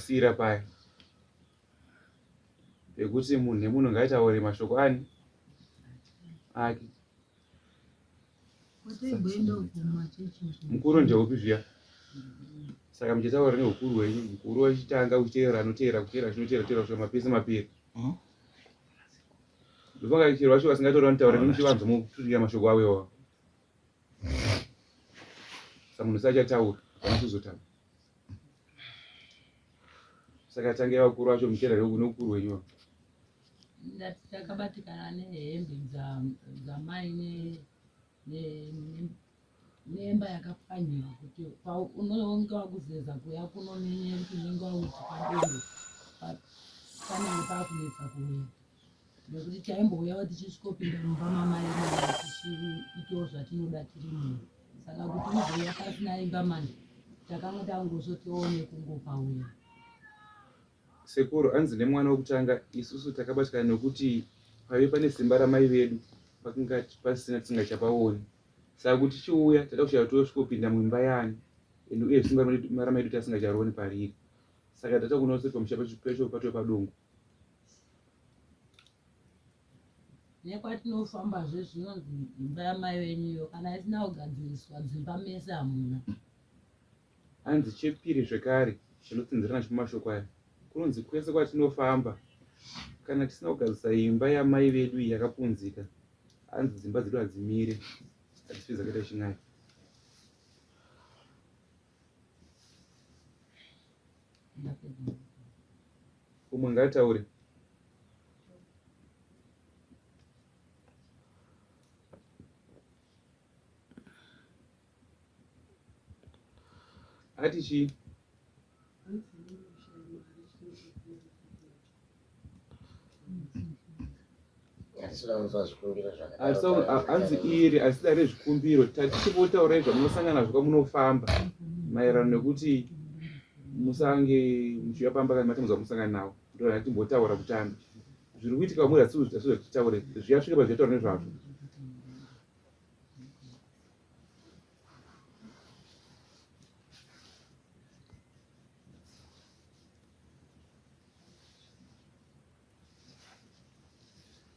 Ndopatasiira paya pekuti munhu nemunhu ngaitaure mashoko ani ake. Mukuru ndeupi zviya? Saka muchitaura neukuru hwenyu, mukuru achitanga kuchiteera anoteera kuteera achinoteera teera kusvika mapese mapera. Ndopanga chero vacho vasingatauri vanotaura nemuchivanzwa mokuturikira mashoko avo iwawo. Saka munhu usachataura, hapana kuzotaura. Saka tange vakuru vacho muchiteera neukuru hwenyu. Ndati takabatikana nehembe dzamai nemba yakapwanyiwa kuti unonge wakuzeza kuya kuno nenyaya yekuti unenge wakuti padondo panenge pakunetsa kuuya nekuti taimbouyawo tichisvikopinda mumba mamai tichiitawo zvatinoda tiri muno saka kuti uzouya pasina imba manje takanga tangozotione kungopauya Sekuru hanzi nemwana wekutanga isusu takabatikana nekuti paive pane simba ramai vedu pakanga pasina tisingachapaoni saka kuti tichiuya tada kushaya kuti tosvikopinda muimba yaani and uye simba ramai vedu tasingacharioni pariri saka tata kuona kuti pamusha pacho patove padongo nekwatinofambazve zvinonzi imba yamai venyu iyo kana isina kugadziriswa dzimba mese hamuna Hanzi chepiri zvekare chinotsinzirana nacho mumashoko aya kunonzi kwese kwatinofamba kana tisina kugadzirisa imba yamai vedu iyi yakapunzika hanzi dzimba dzedu hadzimire hadzisi dzakaita chin'ai. Umwe ngaataure. Ati chii? Hanzi iri asi dare zvikumbiro tatichivotaurai zvamunosangana nazvo kwamunofamba maererano nekuti musange muchiuya pamba kana matambudziko amusangana nawo ndoatimbotaura kutanga zviri kuitika kwamuri asi zvatitaure zviyasvika pazviyataura nezvazvo.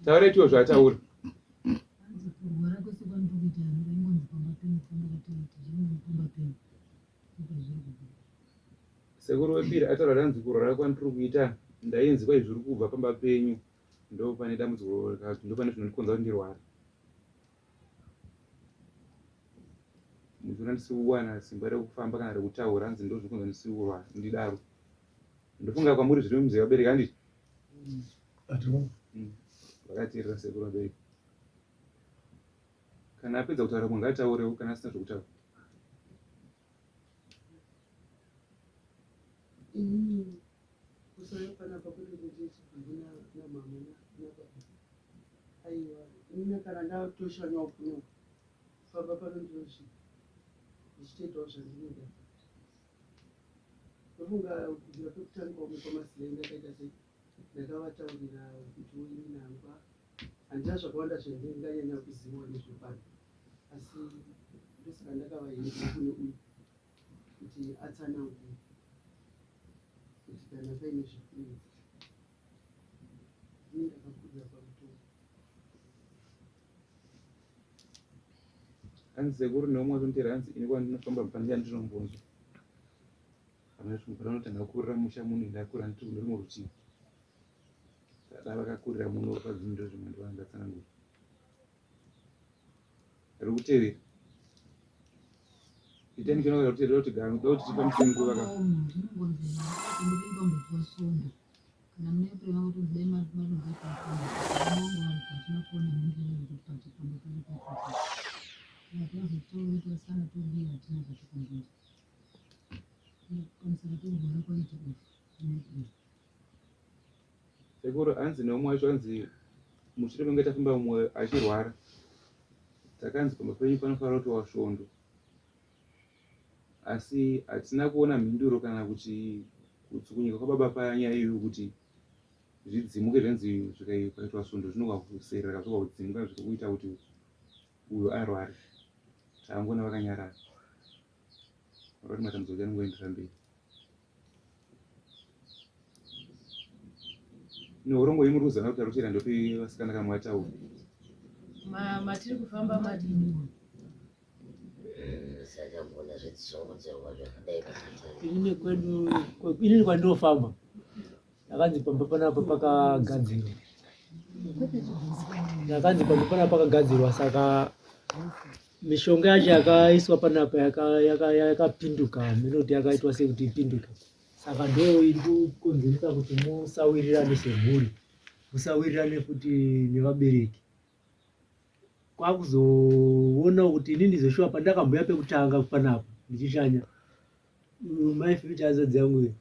Taura itiwo zvaataura. Sekuru wepiri ataura kuti hanzi kurwara kwandiri kuita ndainzi kwai zviri kubva pamba penyu ndopane dambudziko ndopane zvinondikonza kuti ndirware. Muchiona ndisiri kuwana simba rekufamba kana rekutaura hanzi ndozvinokonza ndisiri kurwara ndidaro. Ndofunga kwamuri zviri mumzee vabereki handiti? Vakateerera sekuru vabereki. Kana apedza kutaura mwe ngaataurewo kana asina zvekutaura. Inini kusauya panapa kwete kuti chibhuru namama nababa aiwa inini kana ndatoshanyawo kuno kufamba pano ndinosvika ndichitoitawo zvandinoda ndofunga kubvira pekutanga wamwe kwamazilai ndakaita sei ndakavataurira kuti inini hangu handina zvakawanda zvandinganyanya kuzivawo nezvepano asi ndosaka ndakavaendesa kune uyu kuti atsanangure kuti kana paine zvikunetsa ini ndakakurira pamutongo. Hanzi sekuru neumwe atondiera hanzi ini kwandinofamba hapana chandinombonzwa. Panoti ndakakurira musha muno ndakura ndiri kune rumwe rutivi. Dada vakakurira muno padzimwe ndozvimwe ndovandatsanangura. Riri kutevera. Itai muchiona kuti riri kuti gara ndoda kuti tifambise nguva ka. Sekuru hanzi neumwe wacho hanzi mushure menge tafamba mumwe achirwara takanzi pamba penyu panofanira kuti wasvondo asi hatina kuona mhinduro kana kuti kutsukunyika kwababa paya nyaya iyoyo kuti zvidzimuke zvanzi zvikaitwa svondo zvinokakuserera zvikakudzimuka zvikakuita kuti uyo arware taangoona vakanyarara vakati matambudziko anongoendera mberi. Neurongwa yemuri kuzana kuti arutera ndopi vasikana kana mwataura. Matiri kufamba madini. Inini kwedu inini kwandinofamba ndakanzi pamba panapa pakagadzirwa ndakanzi pamba panapa pakagadzirwa saka mishonga yacho yakaiswa panapa yakapinduka minoti yakaitwa sei kuti ipinduke saka ndo iri kukonzeresa kuti musawirirane semhuri musawirirane futi nevabereki kwakuzoona kuti inini zveshuwa pandakamboya pekutanga panapa ndichishanya mai futi hanzvadzi yangu iyo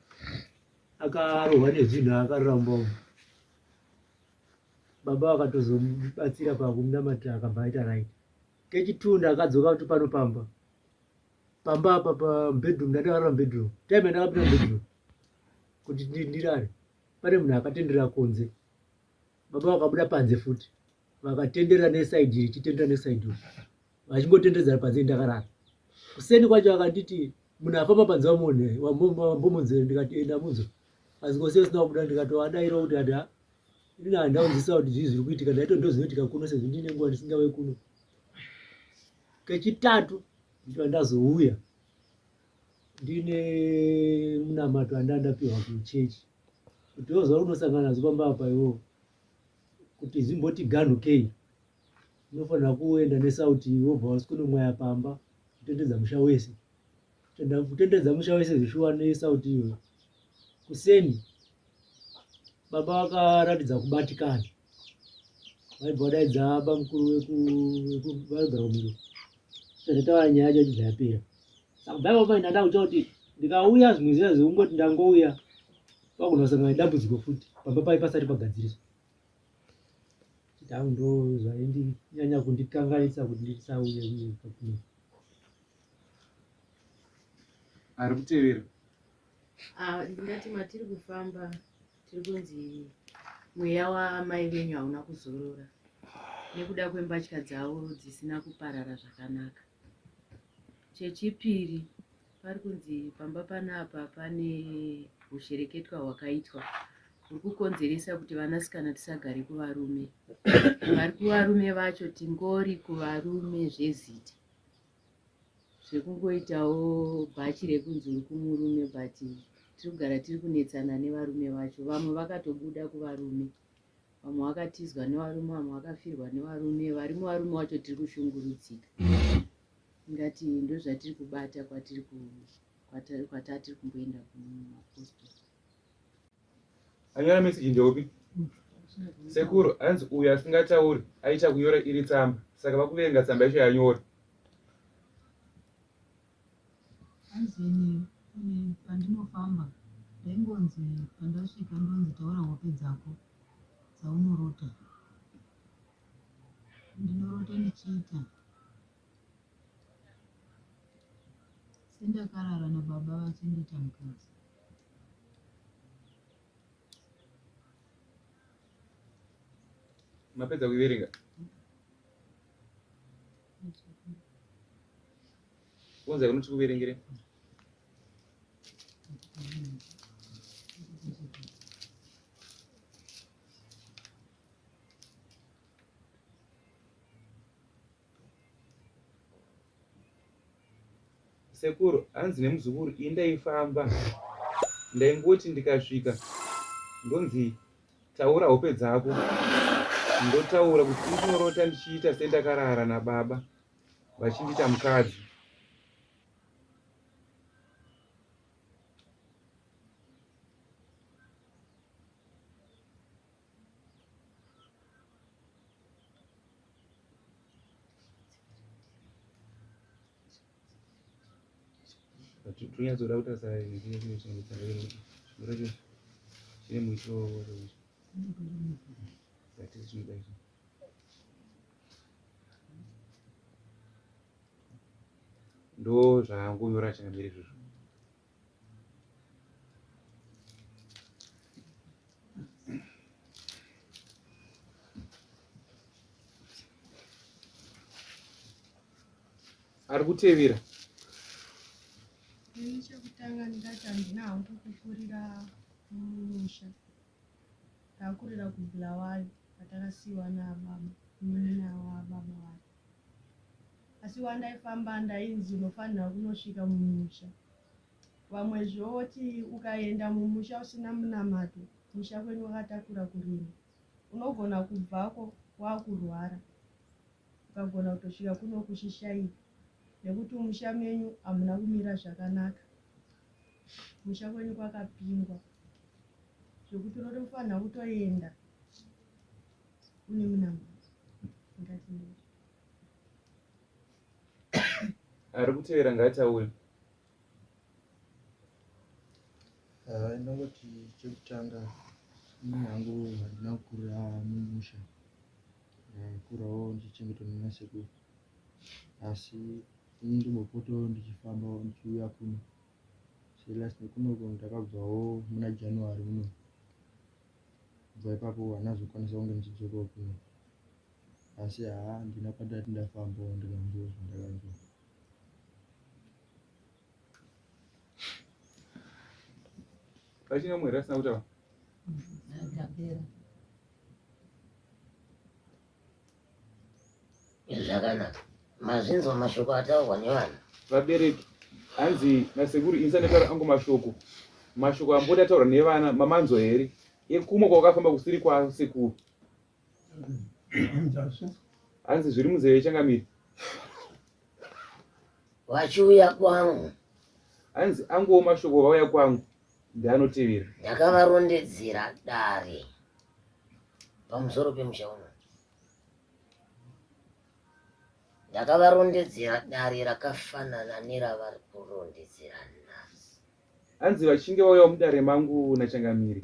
akarohwa nezvinhu akaramba baba vakatozomubatsira pakumunamatira akabva aita right kechitwo ndakadzoka kuti pano pamba pamba apa pabedroom ndakarara mubedroom time yandakapinda mubedroom kuti ndirare pane munhu akatendera kunze baba vakabuda panze futi vakatendera nesaidi iri chitendera nesaidi iri vachingotenderedzana panze ndakarara kuseni kwacho akanditi munhu afamba panze wamuone wambomunzere ndikati enda munzwa asi kose usina kubuda ndikatoadairawo kuti ati ini handaunzisa kuti zvii zviri kuitika ndaito ndozvinoitika kuno sezvo ndine nguva ndisingave kuno kechitatu ndicho ndazouya ndine munamato andandapiwa kuchechi kuti wozva unosangana nazvo pamba apa iwowo kuti zvimboti ganhukei unofanira kuenda nesauti wobva wasikunomwaya pamba kutendedza musha wese kutendedza musha wese zvishuwa nesauti iyoyo kuseni baba vakaratidza kubatikana vaibva vadaidza bamukuru vaigara kumiro tataura nyaya yacho ichibva yapera saka kubva ipapo paenda ndakutya kuti ndikauya zvimwe zviya zvekungoti ndangouya kwagona kusangana nedambudziko futi pamba pai pasati pagadziriswa chitamu ndo zvaindinyanya kundikanganisa kuti ndisauye kuno ari kutevera ah, ndingati matiri kufamba tiri kunzi mweya waamai venyu hauna kuzorora nekuda kwembatya dzavo dzisina kuparara zvakanaka Chechipiri, pari kunzi pamba panapa pane hushereketwa hwakaitwa huri kukonzeresa kuti vanasikana tisagare kuvarume. Vari kuvarume vacho tingori kuvarume zvezita zvekungoitawo bhachi rekunzi uri kumurume but tiri kugara tiri kunetsana nevarume vacho. Vamwe vakatobuda kuvarume, vamwe vakatizwa nevarume, vamwe vakafirwa nevarume. Vari muvarume wacho tiri kushungurudzika. Ndingati ndozvatiri kubata kwatiri kwatatiri kumboenda kumapostori. Anyora message ndeupi? Sekuru hanzi uyu asingatauri aita kunyora iri tsamba saka vakuverenga tsamba yacho yanyora. Hanzi ini ini pandinofamba ndaingonzi pandasvika ndonzi taura hope dzako dzaunorota. Ndinorota ndichiita sendakarara nababa vachindiita mukadzi. Mapedza kuiverenga? Unza kunoti kuverengere. Sekuru hanzi nemuzukuru ini ndaifamba ndaingoti ndikasvika ndonzi taura hope dzako ndotaura kuti ndinorota ndichiita sendakarara nababa vachindiita mukadzi Tonyatsoda kutarisa chine muitiro ndo zvaangonyora changamire izvozvo. Ari kutevera. Ini chekutanga ndingati handina hangu kukurira mumusha. Ndakakurira kuBulawayo kwatakasiiwa nababa munin'ina wababa vake. Asi wandaifamba ndainzi unofanira kunosvika mumusha. Vamwe zvoti ukaenda mumusha usina munamato, musha kwenyu wakatakura kurema. Unogona kubvako wakurwara ukagona kutosvika kuno kuchishaika nekuti musha menyu hamuna kumira zvakanaka. Musha kwenyu kwakapingwa zvekuti unotofanira kutoenda une munamato. Ndingati ndizvo. Ari kutevera ngaataure. Ah, ndingangoti chekutanga ini hangu handina kukurira mumusha ndakakurawo ndichichengetwa nanasekuru asi ini ndombopotawo ndichifambawo ndichiuya kuno selast nekunoku ndakabvawo muna january muno kubva ipapo handazokwanisa kunge ndichidzokawo kuno asi haa handina kwandati ndafambawo ndikanzwa zvandakanzwa Pachine mumwe here asina kutaura? Ndapera. Zvakanaka. Mazvinzwa mashoko ataurwa nevana. Vabereki hanzi nasekuru ini sandataura angu mashoko. Mashoko amboti ataurwa nevana mamanzwa here? Ekumwe kwawakafamba kusiri kwasekuru. Hanzi zviri munzeve changamire. Vachiuya kwangu. Hanzi anguwo mashoko vauya kwangu ndeanotevera. Ndakavarondedzera dare pamusoro pemusha uno. Ndakavarondedzera dare rakafanana neravari kurondedzera nhasi. Hanzi vachinge vauyawo mudare mangu nachangamire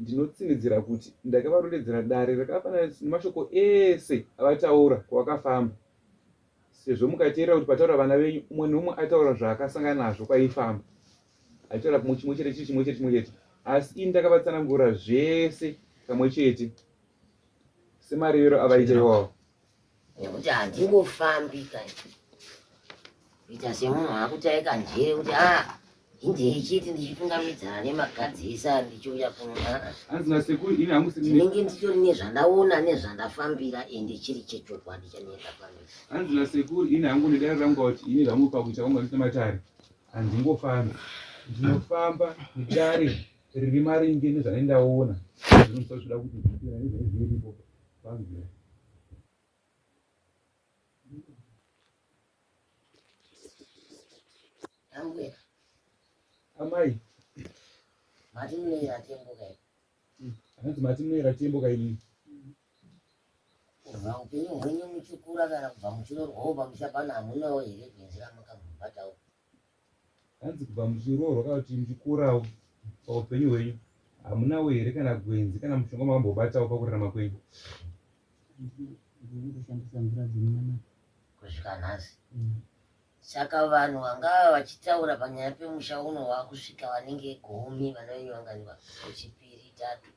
ndinotsinidzira kuti ndakavarondedzera dare rakafanana nemashoko ese avataura kwavakafamba sezvo mukateerera kuti pataura vana venyu umwe neumwe ataura zvaakasangana nazvo kwaifamba achitaura pamwe chimwe chete chiri chimwe chete chimwe chete asi ini ndakavatsanangura zvese kamwe chete semarevero avaita iwawo nekuti handingofambi kai kuita semunhu akutaika njere kuti a ah, hindei chete ndichitungamidzana nemagadzi ese andichiuya kuno ah. hanzi nasekuru ini hangu ndinenge nditori nezvandaona nezvandafambira ende chiri chechokwadi chandinenge ndafambira hanzi nasekuru ini hangu nedare rangu kuti ini zvangu pakuita kwangu handisina matare handingofambi ndinofamba nedare riri maringe nezvanenge ndaona zvinoda kuti zviripo panzira Ambuya. Amai. Mati munoera tembo kai. Hanzi mati munoera tembo kai nini. Kubva upenyu hwenyu muchikura kana kubva muchirorwawo pamusha pano hamunawo here gwenzi ramakambobatawo? Hanzi kubva muchiroorwa kana kuti muchikurawo paupenyu hwenyu hamunawo here kana gwenzi kana mushonga makambobatawo pakurarama kwenyu? Ndinongoshandisa mvura dzemunamato. Kusvika nhasi. Saka vanhu vangava vachitaura panyaya pemusha uno vakusvika vanenge gumi vana venyu vangani vechipiri tatu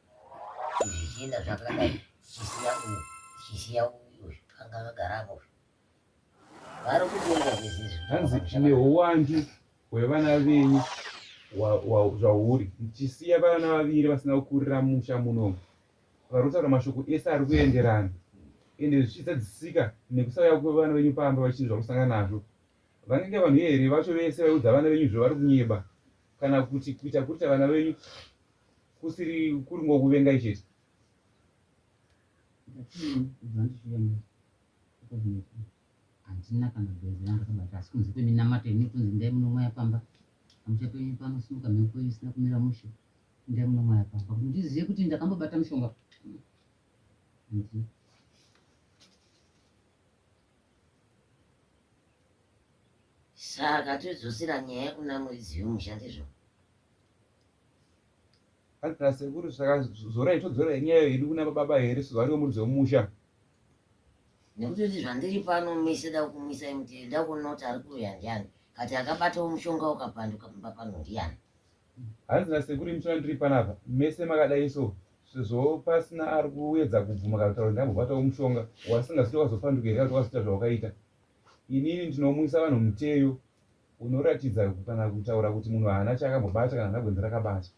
zvichienda zvakadai tichisiya uyu tichisiya uyu uyu anga akagara apo uyu vari kudenga zvezizvi Hanzi nehuwandu hwevana venyu zvahuri ndichisiya vana vaviri vasina kukurira musha munomu vari kutaura mashoko ese ari kuenderana ende zvichizadzisika nekusauya kwevana venyu pamba vachiti zvakusangana nazvo vanenge vanhu here vacho vese vaiudza vana venyu zvavari kunyeba kana kuti kuita kurita vana venyu kusiri kuri ngokuvengai chete Handina kana gwenzi randakabata asi kunze kweminamato inotonzi ndai munomwaya pamba pamusha penyu panosimuka mhepo isina kumira mushe ndai munomwaya pamba kuti ndizive kuti ndakambobata mushonga handina. Saka todzosera nyaya kuna muridzi wemusha ndizvo? Hanzi nasekuru saka zorai todzora nyaya yedu kuna baba here sezvo variwo muridzi wemusha. Nekuti zvandiri pano mese da kumuisai mutero da kuona kuti ari kuuya ndiani kati akabatawo mushonga ukapanduka pamba pano ndiani. Hanzi nasekuru imi tsvona ndiri panapa mese makadai so sezvo pasina ari kuedza kubvuma kana kutaura kuti ndambobatawo mushonga wasingazivi wakazopanduka here kana kuti wakazoita zvawakaita. Inini ndinomuisa vanhu muteyo unoratidza kana kutaura kuti munhu haana chaakambobata kana haana gwenzi rakabata.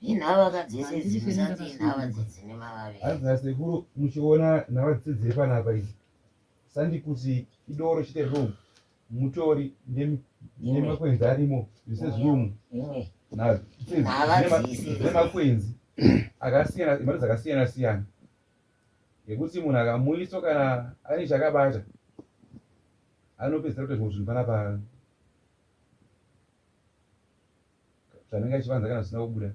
Inhava ka dzese idzi musati inhava dzine mavaviri. Hanzi nasekuru muchiona nhava dzese dziri panapa idzi sandi kuti idoro chete room mutori nemakwenzi arimo zvese zviromu nemakwenzi akasiyana mhando dzakasiyana siyana yekuti munhu akamuiswa kana ane chakabata anopedzisira kuita zvimwe zvinhu panapa zvanenge achivanza kana zvisina kubuda.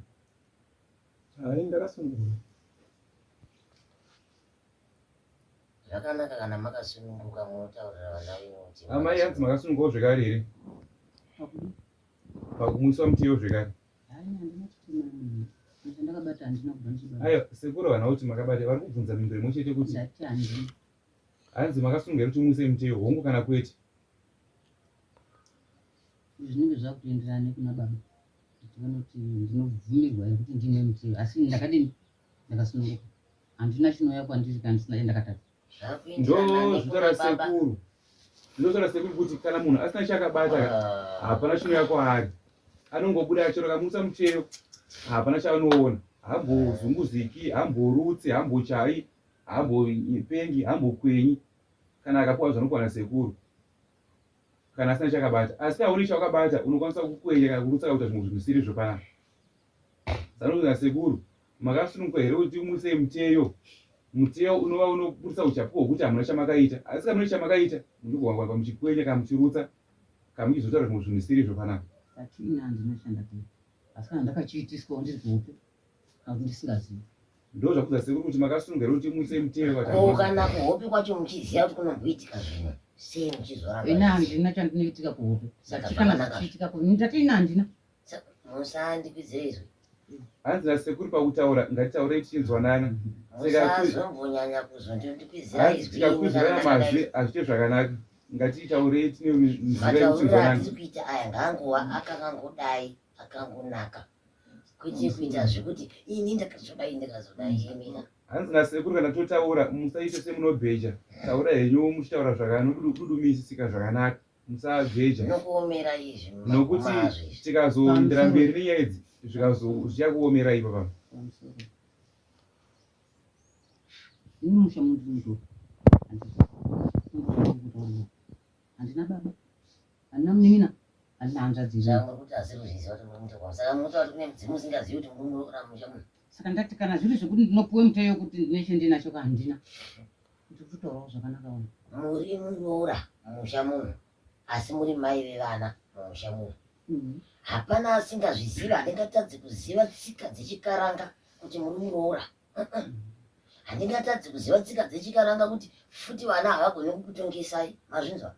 Hai ndakasununguka. Zvakanaka kana makasununguka munotaurira vana venyu kuti Amai hanzi makasunungukawo zvekare here? Pakumuiswa muteyo zvekare. Aiwa sekuru vana kuti makabata vari kubvunza mhinduro imwe chete kuti hanzi makasununguka here kuti muise muteyo hongu kana kwete. Zvinenge zvakutoenderana nekuna baba kuti vanoti ndinobvumirwa here kuti ndine muteyo asi ndakadini ndakasununguka handina chinouya kwandiri kana ndisina chandakatadza. Ndozvitaura sekuru ndozvitaura sekuru kuti kana munhu asina chakabata ah. hapana chinouya kwaari anongobuda chero kamutsa muteyo hapana chaanoona hambozunguziki hamborutsi hambochayi hambopengi hambokwenyi kana akapuwa zvanopuwa nasekuru kana asina chakabata asi kana une chawakabata unokwanisa kukwenya kana kurutsa kana kuita zvimwe zvinhu zvisiri izvo panapa zanonzi nasekuru makasununguka here kuti muise muteyo muteyo unova unoburitsa uchapupu hwekuti hamuna chamakaita asi kana mune chamakaita munogona muchikwenya kana muchirutsa kana muchizotaura zvimwe zvinhu zvisiri izvo panapa Atina handina chandakaita asi kana ndakachiitiswawo ndiri kuhope kana kuti ndisingazivi Ndozvakudza sekuru kuti makasununga here kuti muise mutero Ko vatanga. kana kuhope kwacho muchiziva kuti kunomboitika zvinhu sei muchizoramba Ini handina chandinoitika kuhope. Saka Kana zvakanaka. zvichiitika kuhope. Ndati ini handina. Saka musandikwidze izwi. Hanzi nasekuru pakutaura ngatitaurei tichinzwanana. Saka Musazombonyanya kuzondikwidzira hanzi izwi ini kana tikakwidzirana ndakadai. mazwi hazviite zvakanaka. Ngatitaurei tine nzira Matauriro yekuchinzwanana. atiri kuita aya ngaangova akakangodai akangonaka. kwete kuita zvekuti ini ndakazodai ndakazodai imika Hanzi nasekuru kana totaura musaite semunobheja. Taura henyu muchitaura zvakanodudumisisika zvakanaka. Musabheja. Zvinokuomera izvi Nokuti maguma azvo izvi. tikazoendera Pamusoro. mberi nenyaya idzi zvikazo zvichakuomera ipa pamwe. Pamusoro. Ini musha mundi muto. Handina baba. Handina munin'ina. Handina hanzvadzi iri. Saka muri kuti asiri kuzviziva kuti muri mutorwa. Saka muri kutaura kuti kune mudzimu usingazivi kuti muri muroora musha muno. Saka ndati kana zviri zvekuti ndinopuwe muteyo kuti ndine chendinacho ka handina. Ndiri kutotaurawo zvakanaka wani. Muri muroora mumusha muno asi muri mai vevana mumusha muno. Hapana asingazviziva handingatadzi kuziva tsika dzechikaranga kuti muri muroora. Handingatadzi kuziva tsika dzechikaranga kuti futi vana havagoni kukutongesai. Mazvinzwa?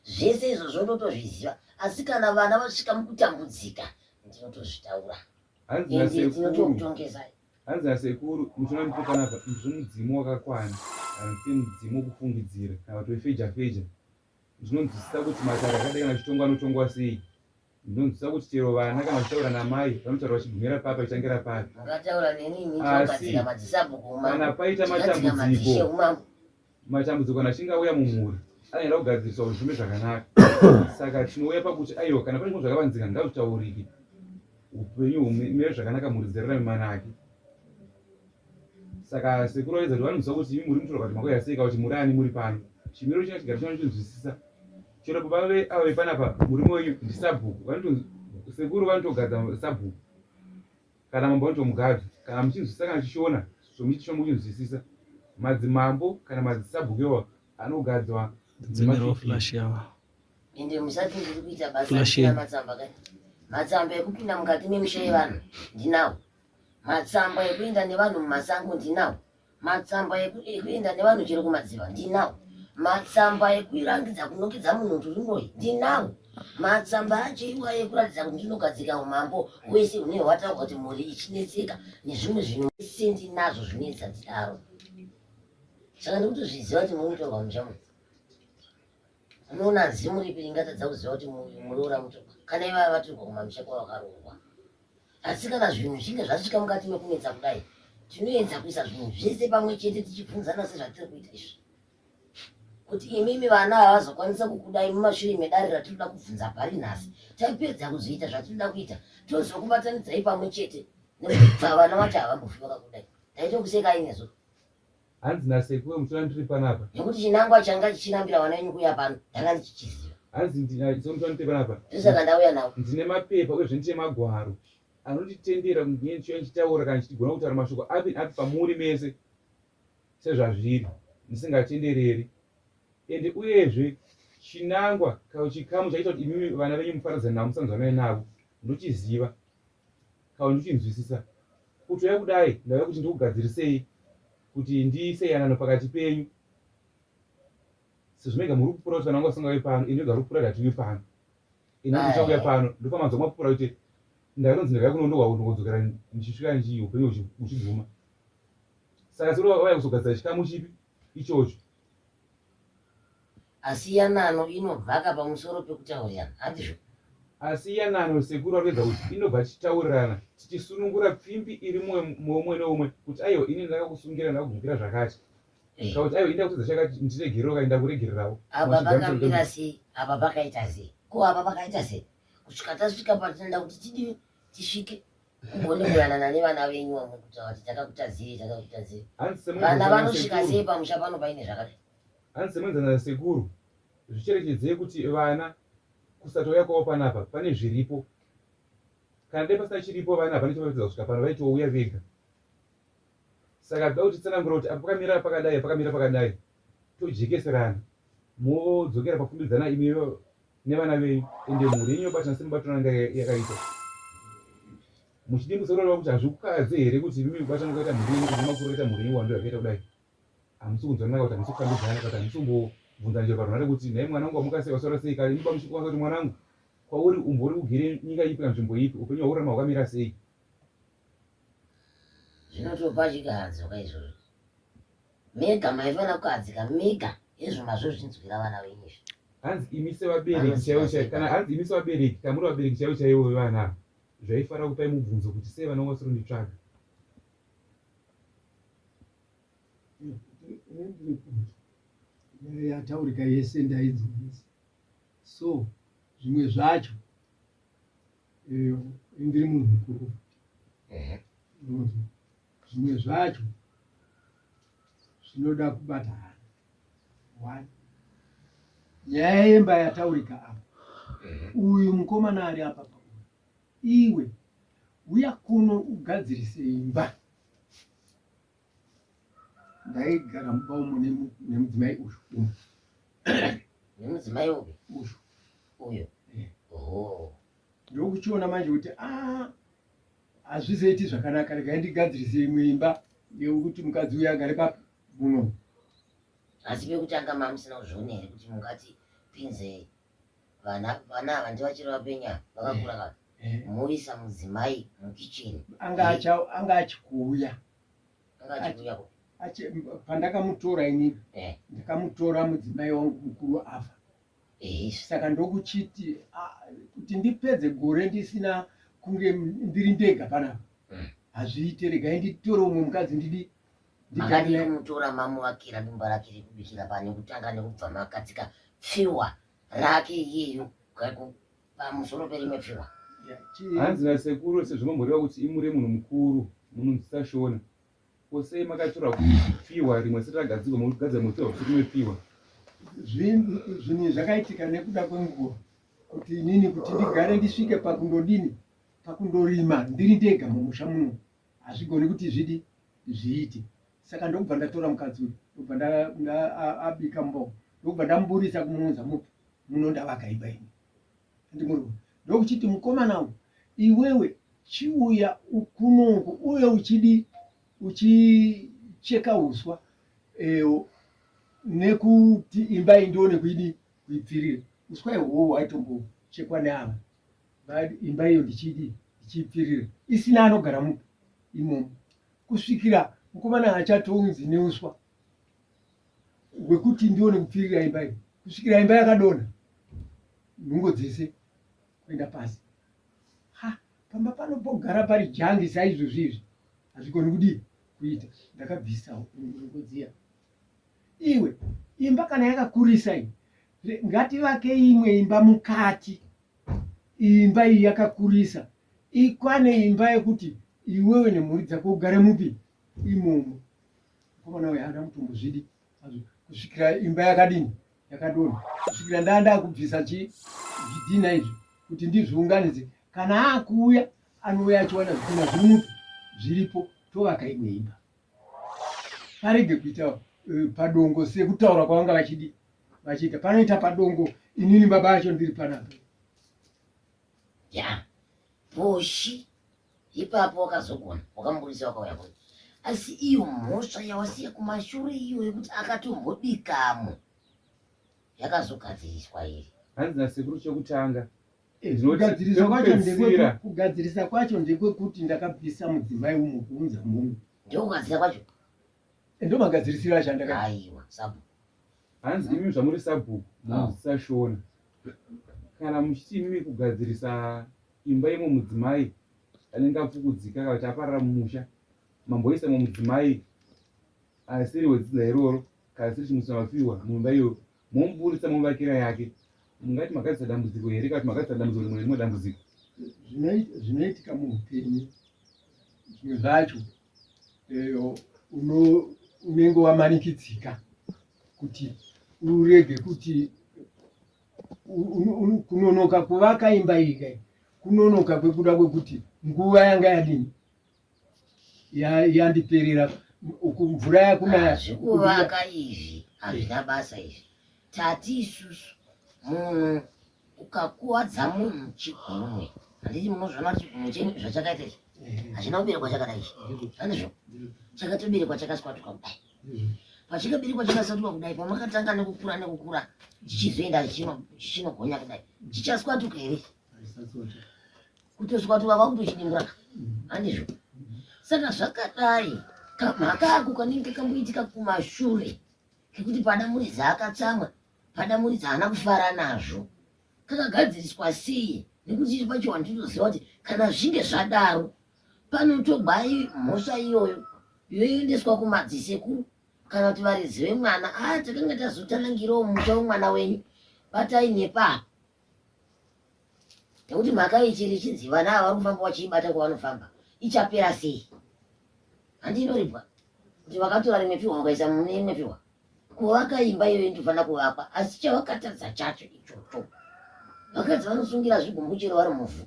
Zvese izvozvo ndotozviziva asi kana vana vasvika mukutambudzika ndinotozvitaura. Hanzi Ende nasekuru tinotokutongesai. Hanzi nasekuru muchiona ndipo panapa ndiri mudzimu wakakwana handisi mudzimu wekufungidzira kana kuti wefeja feja. Ndinonzwisisa kuti matare akadai kana achitongwa anotongwa sei. Ndinonzwisisa kuti chero vana kana vachitaura namai vanotaura vachigumira papi vachitangira papi. Mukataura neni ini Asi ndinogadzira madzisabhuku kana umambo. paita Ndinogadzira madzishe matambudziko umambo. Matambudziko kana achinge auya mumhuri anoenda kugadziriswa kuti zvifambe zvakanaka. Saka tinouya pakuti aiwa kana pane zvimwe zvakavanzika ngazvitaurike upenyu humire zvakanaka mhuri dzirarame manake. Saka sekuru vaedza kuti vanonzwa kuti imi muri mutorwa kuti makauya sei kana kuti muri ani muri pano. Chimiro chinga chigaro chinonzwisisa. Chero baba ava vepanapa murume wenyu ndisabhuku vanotonzi sekuru vanotogadza sabhuku. Kana mambo vanotomugadza kana muchinzwisisa kana chishona zvomuchishona muchinzwisisa madzimambo kana madzisabhuku iwawa anogadzwa Dzenerawo flash yava. Ende musati ndiri kuita basa Flash ndisina yedu. matsamba kani. Matsamba ekupinda mukati memisha yevanhu ndinawo. Matsamba ekuenda nevanhu mumasango ndinawo. Matsamba ekuenda nevanhu chero kumadziva ndinawo. Matsamba ekurangidza kunongedza munhu kuti uri muroyi ndinawo. Matsamba acho iwayo ekuratidza kuti ndinogadzika umambo hwese hune hwataurwa kuti mhuri ichinetseka nezvimwe zvinhu zvese ndinazvo zvinoedza ndidaro. Saka ndikutozviziva kuti muri mutorwa musha muno. Unoona zimu ripi ringatadza kuziva kuti muroora mutorwa kana ivava vatorwa kumamisha kwavakaroorwa. Asi kana zvinhu zvichinge zvasvika mukati mekunetsa kudai, tinoedza kuisa zvinhu zvese pamwe chete tichibvunzana sezvatiri kuita izvi. Kuti imimi vana havazokwanisa kukudai mumashure medare ratinoda kubvunza pari nhasi. Tapedza kuzoita zvatinoda kuita, tozokubatanidzai pamwe chete. Nekuti vana vacho havambofi vakakudai. Ndaitokusekai nezuro. Hanzi nasekuru muchiona ndiri panapa. Nekuti chinangwa changa chichirambira vana venyu kuuya pano ndanga ndichichiziva. Hanzi ndinasekuru muchiona ndiri panapa. Ndosaka ndauya navo. Ndine mapepa uyezve ndine magwaro anonditendera kuti ndinge ndichiuya ndichitaura kana ndichigona kutaura mashoko api neapi pamuri mese sezvazviri ndisingatendereri. Ende uyezve chinangwa kana chikamu chaita kuti imimi vana venyu muparadzane navo musanzwanane navo ndochiziva. Kana ndichinzwisisa. Kutouya kudai ndauya kuti ndikugadzirisei kuti ndiise yanano pakati penyu sezvo mega muri kupura kuti vana vangu vasingauye pano ini ndega kupura ndatiuye pano ini ndichauya pano ndopamanzwa mapupura kuti ndakanonzi ndakauya kuno ndokudzokera ndichisvika ndichi upenyu huchiguma saka soro vauya kuzogadzira chikamu chipi ichocho. Asi yanano inobvaka pamusoro pekutaurirana, handizvo? Asi yanano, sekuru vari kuedza kuti, inobva tichitaurirana, tichisunungura pfimbi iri muumwe neumwe, kuti aiwa ini ndakakusungira, ndakakubvukira zvakati. Eh. Kana kuti aiwa ini ndakutadza chakati, ndiregerero kana ndakuregererawo. Apa pakamira sei? Apa pakaita sei? Ko apa pakaita sei? Kusvika tasvika patinoda kuti tidii tisvike. Mugone kuyanana nevana venyu vamwe kutaura kuti takakutadzirei, takakutadzirei. Hanzi Vana semuenzaniso vanosvika nasekuru. sei pamusha pano paine zvakadai? Hanzi semuenzaniso nasekuru, zvicherechedzei kuti vana kusatouya kwavo panapa pane zviripo. Kana dai pasina chiripo vana hapana chavaitadza kusvika pano vaitouya vega. Saka toda kuti tsanangura kuti apa pakamira pakadai, pakamira pakadai. Tojekeserana. Modzokera pafumbidzana imi nevana venyu ende mhuri yenyu yobatana semubatano yanga yakaita. Muchidimbu sekureva kuti hazvikukadze here kuti imi kubatana kwakaita mhuri yenyu kubva makuru akaita mhuri yenyu wando yakaita kudai. Hamusi kunzwanana kana kuti hamusi kufambidzana kana kuti hamusi kumbobvunzana chero parunhare kuti nhai mwanangu wamuka sei waswera sei kana imi bamuchikwanisa kuti mwanangu kwauri umbori ugere nyika ipi kana nzvimbo ipi upenyu hwaurarama hwakamira sei. Zvinotopa chikahadzo ka izvozvo. Mega maifanira kukahadzika mega hezvo mazozvinzwira vana venyu izvi. Hanzi imi sevabereki chaivo chaivo kana hanzi imi sevabereki kana muri vabereki chaivo chaivo vevana ava zvaifanira kupai mubvunzo kuti sei vana vangu vasiri kunditsvaga. Yataurika yese ndainzwa yese so zvimwe zvacho eh, ndiri munhu mukuru zvimwe zvacho zvinoda kubata hana one nyaya yemba yataurika apa uyu mukomana ari apa pa iwe uya kuno ugadzirise imba ndaigara mumba umo nemudzimai uyu umu nemudzimai upi uyu uyo eh. oho ndokuchiona manje kuti a ah, hazvizoiti zvakanaka regai ndigadzirise imwe imba yekuti mukadzi uyo agare papi muno asi pekutanga mamusina kuzviona here kuti mungati pinze vana vana ava ndivachiri vapenya vakakura ka eh. moisa mudzimai mukicheni anga anga achikuuya anga achikuuya ko pandakamutora ini eh. ndakamutora mudzimai wangu mukuru afa eh. Saka ndokuchiti kuti ndipedze gore ndisina kunge ndiri ndega panapa mm. hazviite regai nditore umwe mukadzi ndidi makadii kumutora mamuvakira dumba rake rekubikira pane kutanga nekubva makatsika pfiwa rake iyeyo pamusoro perimwe pfiwa hanzi nasekuru sezvo mamboreva kuti imure munhu mukuru munonzwisa shona ko sei makatora pfiwa rimwe sati ragadzirwa mugadzira mumwe pfiwa kusati rimwe pfiwa zvinhu zvakaitika nekuda kwenguva kuti inini kuti ndigare ndisvike pakundodini pakundorima ndiri ndega mumusha muno hazvigoni kuti zvidi zviite saka ndokubva ndatora mukadzi uyu ndobva abika mumba ndokubva ndamuburitsa kumuunza mupi muno ndavaka imba ini andimuri ndokuchiti mukomana uyu iwewe chiuya kunoku uye uchidi uchicheka uswa eh, nekuti imba iyi ndione kuidi kuipfirira uswa ihwohwo hwaitombochekwa neava imba iyo ndichidi ndichiipfirira isina anogara mupi imomo kusvikira mukomana achatounzi neuswa hwekuti ndione kupfirira imba iyi kusvikira imba yakadonha nhungo dzese kuenda pasi ha pamba panopogara pari jangi saizvozvi izvi hazvigoni kudii kuita ndakabvisa nhungo dziya iwe imba kana yakakurisa iyi ngativake imwe imba mukati imba iyi yakakurisa ikwane imba yekuti Iwewe nemhuri dzako ugare mupi imomo. Mukomana uyu haana kutombozvidi kusvikira imba yakadini yakadonha kusvikira ndaa ndakubvisa chi zvidhina izvi kuti ndizviunganidze kana akuuya anouya achiwana zvidhina zviri mupi zviripo tovaka imwe imba parege kuita eh, padongo sekutaura kwavanga vachidi vachiita panoita padongo inini baba acho ndiri panapa ya poshi ipapo wakazogona wakamubudisa wakauya kuno asi iyo mhosva yawasiya kumashure iyo yekuti akatombobikamo yakazogadziriswa here hanzi nasekuru chekutanga Eh, Ndinoti kugadzirisa kwacho pekupedzisira. ndekweku- kugadzirisa kwacho ndekwekuti ndakabvisa mudzimai umu kuunza mumwe ndokugadzira kwacho ndomagadzirisiro acho andakaita aiwa sabhuku Hanzi imi zvamuri sabhuku munodzidzisa Shona. Kana muchiti imimi kugadzirisa imba yemwe mudzimai anenge apfukudzika kana kuti aparara mumusha, mamboisa mumwe mudzimai asiri wedzinza iroro kana asiri chimusamafiwa mumba iyoyo, momuburitsa momuvakira yake. Mungati magadzirisa dambudziko here kana kuti magadzirisa dambudziko rimwe nerimwe dambudziko? Zvinoitika muupenyu zvimwe zvacho eh, unenge wamanikidzika kuti urege kuti kunonoka kuvaka imba iyi kai kunonoka kwekuda kwekuti nguva yanga yadini yandiperera uku mvura yakunaya ah, zvekuvaka izvi hazvina basa izvi tati isusu munhu Ukakuwadza munhu chigunwe, handiti munozviona kuti chigunwe chenyu zvachakaita ichi hachina kuberekwa chakadai ichi, handizvo? Chakatoberekwa chakaswatuka kudai. Pachikaberekwa chakaswatuka kudai, pamakatanga nekukura nekukura chichizoenda chichinogonya kudai, chichaswatuka here? Kutoswatuka kwakutochidimura, handizvo? Saka zvakadai, kamhaka ako kanenge kakamboitika kumashure kekuti pada muridzi akatsamwa Pada muridzi haana kufara nazvo. Kakagadziriswa sei nekuti isu pacho wandinoziva kuti kana zvinge zvadaro panotogwa mhosva iyoyo yoendeswa kumadzisekuru kana kuti varidzi vemwana a ah, takanga tazotanangirawo musha wemwana wenyu batai nepapo nekuti mhaka ichiri ichinzi vana ava vari kufamba vachiibata kwavanofamba ichapera sei handi inoripwa kuti vakatora rimwe pihwa vakaisa mune imwe pihwa Kuvaka imba iyoyo inotofanira kuvakwa asi chavakatadza chacho ichocho. Vakadzi vanosungira zvigumbu chero vari muvhu.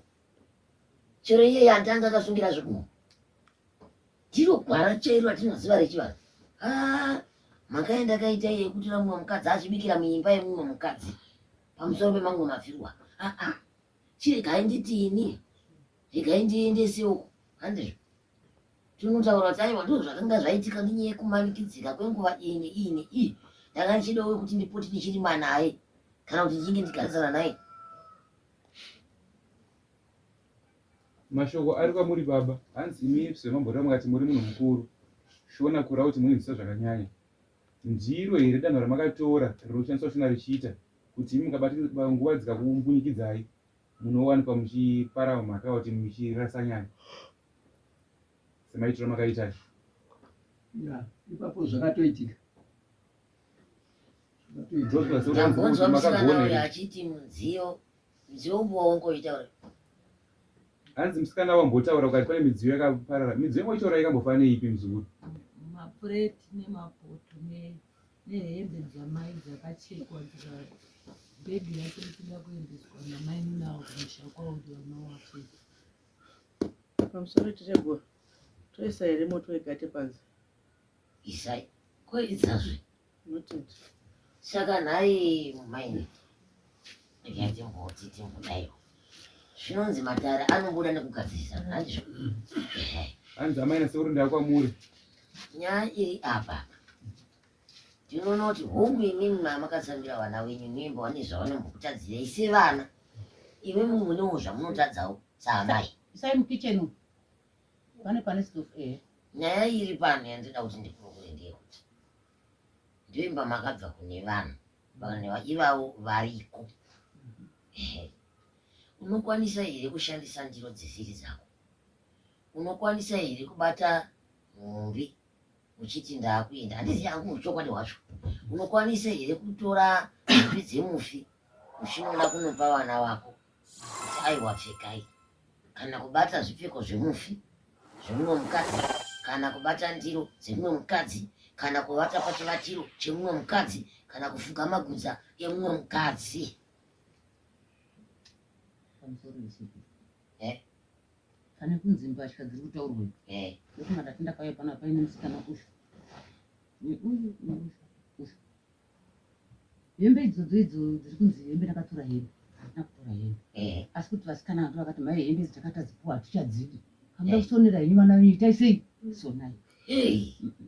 Chero iyeye andanga akasungira zvigumbu. Ndiro gwara chairo ratinoziva rechivanhu. Ah, mhaka yandakaita iye yekutora mumwe mukadzi achibikira muimba yemumwe mukadzi pamusoro pemamwe mafirwa. Ah ah. Chiregai nditi ini. Regai ndiendese uko. Handizvo. Tinotaura kuti aiwa ndizvo zvakanga zvaitika nenyaya yekumanikidzika kwenguva iyi neiyi neiyi. Ndanga ndichidawo kuti ndipote ndichirima naye kana kuti ndichinge ndigarisana naye. Mashoko ari kwamuri baba, hanzi imi semamboreva mukati muri munhu mukuru, Shona kureva kuti munonzwisisa zvakanyanya. Ndiro here danho ramakatora rinoshandiswa Shona richiita kuti imi mukabatirwa nguva dzikakumbunyikidzai munowanikwa muchipara mhaka kuti muchirasa nyaya? semaitiro makaita ya ipapo zvakatoitika. Ndambonzwa musikana uyo achiti mudziyo mudziyo umbo waungoitaura. Hanzi musikana wambotaura ukati pane midziyo yakaparara. Midziyo yangoitaura yakambofanana neipi muzukuru? Mapureti nemapoto nehembe dzamai dzakachekwa dzika bhegi racho richida kuendeswa namai ninawo kumusha kwavo kuti vanowapfeka. Pamusoro tichagura. Toisa here moto wegate panze? Isai. Koidzazve. Noted. Saka nhai maini. Regai timboti timbodaiwo. Zvinonzi matare anobuda nekugadzirisa handizvo? Ehe. Hanzi amai nasekuru ndakwamuri. Nyaya iri apa. Tinoona kuti hongu imimi mamakatsamira vana venyu nemba vane zvavanombokutadzirai sevana. Imimi munewo zvamunotadzawo saamai. Isai mukitchen umu. Pane pane stove eh. Nyaya iri pano yandinoda kuti ndikurukure ndeyekuti ndoimba makabva kune vanhu vanhu ivavo variko. Ehe. Unokwanisa here kushandisa ndiro dzisiri dzako? Unokwanisa here kubata nhumbi uchiti ndakuenda? Handizivi hangu chokwadi hwacho. Unokwanisa here kutora nhumbi dzemufi uchinoda kunopa vana vako? kuti aiwa pfekai kana kubata zvipfeko zvemufi zvemumwe mukadzi kana kubata ndiro dzemumwe mukadzi kana kuvata pachivatiro chemumwe mukadzi kana kufuga magudza emumwe mukadzi. Eh? Pane kunzi mbatya dziri kutaurwa eh. Ndofunga ndati ndakauya pana paine musikana uyu neuyu neuyu uyu hembe idzodzo idzo dziri kunzi hembe ndakatora hembe handina kutora hembe eh. Asi kuti vasikana ndo vakati mai hembe idzi takatadzipuwa hatichadzidi kamuda eh. Kusonera henyu vana venyu itai sei sonai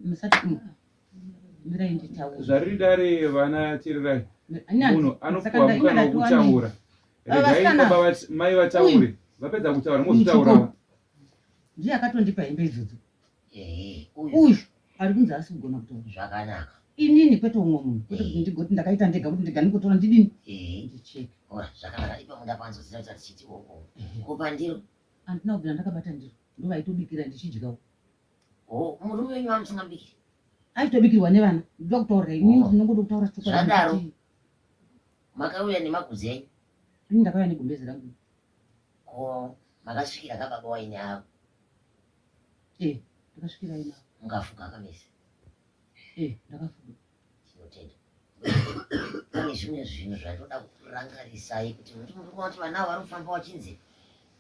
musati mirai nditaure zvariri dare vana tererai munhu anopuwa mukana wekutaura regai baba mai vataure vapedza kutaura mozotaurawo ndiye akatondipa hembe idzodzo uyu ari kunzi asi kugona kutaura zvakanaka inini kwete umwe munhu kwete kuti ndigoti ndakaita ndega kuti ndega ndikotora ndidini ndicheke zvakanaka ipa munda panzoziva kuti atichiti oko kupa ndiro handina kubvira ndakabata ndiro ndovaitobikira ndichidyawo Oh, murume wenyu wamusingabikiri? Aitobikirwa nevana. Ndoda kutaura ini oh. ndinongoda kutaura chokwadi. Zvadaro. Makauya nemagudzi enyu? Ini ndakauya negumbezi rangu. Ko makasvikira ka baba waini avo? Eh, ndakasvikira ina. Mukafuga kamese? Eh, ndakafuga. Tinotenda. Pane zvimwe zvinhu zvandoda kukurangarisai kuti muri kuona kuti vana avo vari kufamba vachinzi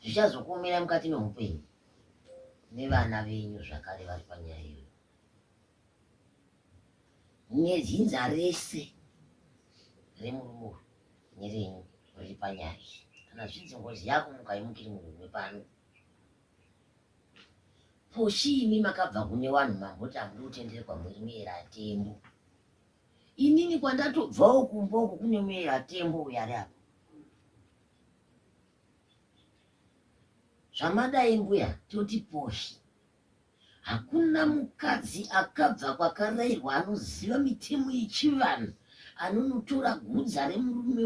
zvichazokuomerai mukati meupenyu. Nevana venyu zvakare vari panyaya iyoyo nedzinza rese remurume uyu nerenyu riri panyaya iyi kana zvinzi ngozi yako mukaimukiri munhu wepano poshi imi makabva kune vanhu mamboti hamudi kutenderekwa muri muyera tembo inini kwandatobvawo kumba uko kune muyera tembo uyo ari apo Zvamadai mbuya toti poshi. Hakuna mukadzi akabva kwakarairwa anoziva mitemo yechivanhu anonotora gudza remurume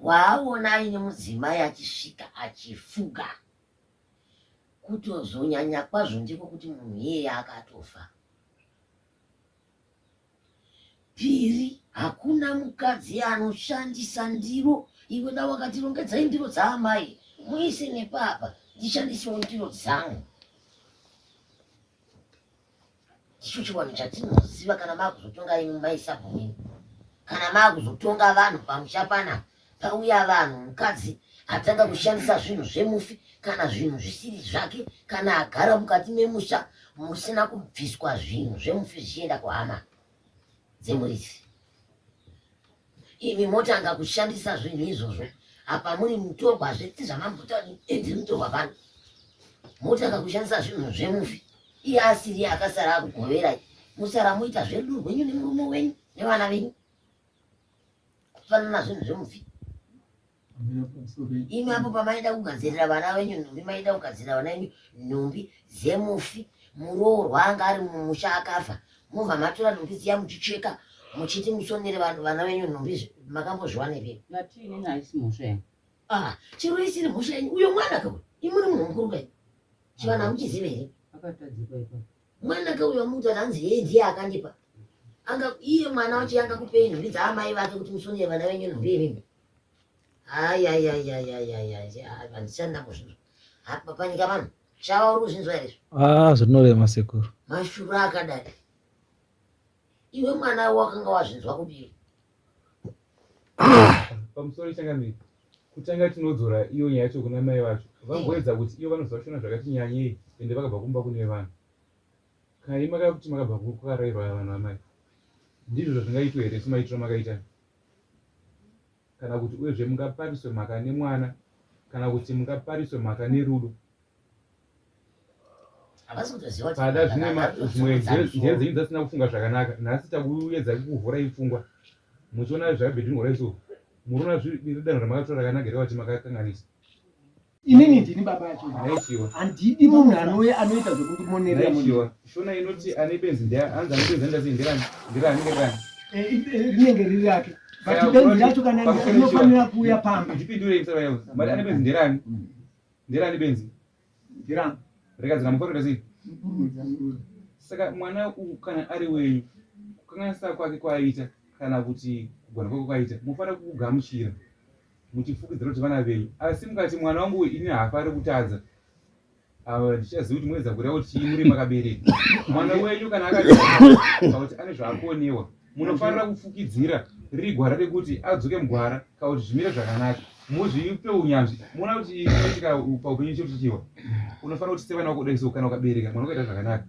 waaona aine mudzimai achisvika achifuga. Kutozonyanya kwazvo ndiko kuti munhu iyeye akatofa. Piri hakuna mukadzi anoshandisa ndiro iwe da wakati rongedzai ndiro dzaamai muise nepapa ndishandisewo ndiro dzangu ndicho chiwanhu chatinoziva kana makuzotonga imi maisabhumini kana makuzotonga vanhu pamusha pana pauya vanhu mukadzi atanga kushandisa zvinhu zvemufi kana zvinhu zvisiri zvake kana agara mukati memusha musina kubviswa zvinhu zvemufi zvichienda kuhama dzemuridzi imi motanga kushandisa zvinhu izvozvo apa muri mutorwa zvese zvamambotaendiri mutorwa pano motanga kushandisa zvinhu zvemufi iye asiri akasara akugoverai musara moita zverudo rwenyu nemurume wenyu nevana venyu kufanana zvinhu zvemufi imi apo pamaida kugadzirira vana venyu nhumbi maida kugadzirira vana venyu nhumbi dzemufi muroorwa anga ari mumusha akafa mobva matora nhumbi dziya muchicheka muchiti musonere vana venyu nhumbi makambozviwanepi ah, chero isiri mhosva yenyu uyo mwana ka imuri munhu mukuru kai chivanhu hamuchizive here Mwana ka uyo amuti hanzi hee ndiye akandipa. Anga iye mwana wacho anga kupei nhumbi dzaamai vake kuti musonere vana venyu nhumbi imimi. Ayayayayayaya handichanda kuzvinzwa. Hapa panyika pano chava uri kuzvinzwa here izvo? Ah zvinorema sekuru. Mashura akadai. Iwe mwana wakanga wazvinzwa kudii? Pamusoro changamire. Kutanga tinodzora iyo nyaya yacho kuna mai vacho. Vamboedza kuti iyo vanoziva shona zvakati nyanyei ende vakabva kumba kune vanhu. Kana imi makakuti makabva kwakarairwa vanhu vamai. Ndizvo zvazvingaitwe here semaitiro amakaita? Kana kuti uyezve mungapariswe mhaka nemwana kana kuti mungapariswe mhaka nerudo. Pada zvimwe zvimwe njere dzenyu dzasina kufunga zvakanaka. Nhasi takuedza kukuvhurai pfungwa. Muchiona zvakabhedhingwa so. Muruona zviri danho ramakatora rakanaka here kuti makakanganisa? Inini ndini baba acho. Handidi munhu anouya anoita zvekundimonerera munhu. Shona inoti ane benzi ndeya hanzi ane benzi ndasi nderani nderani nderani. Eh, eh, rinenge riri rake. But benzi racho kana rinofanira kuuya pamba. Ndipindure msara yangu. Mari ane benzi nderani? Nderani benzi? Nderani. Rekadzira mukoro sei? Saka mwana uyu kana ari wenyu kukanganisa kwake kwaaita kana kuti kugona kwake kwaaita mufanira kukugamuchira muchifukidzira kuti vana venyu asi mukati mwana wangu ini haafari kutadza Ava ndichazivi kuti muedza kureva kuti chii muri makabereka. Mwana wenyu kana akati kuti ane zvaakonewa, munofanira kufukidzira riri gwara rekuti adzoke mugwara kana kuti zvimire zvakanaka. Muzvipe unyanzvi. Muona kuti chinoitika paupenyu chekuchichiwa. Unofanira kuti sevana vako kudai so kana ukabereka mwana ukaita zvakanaka.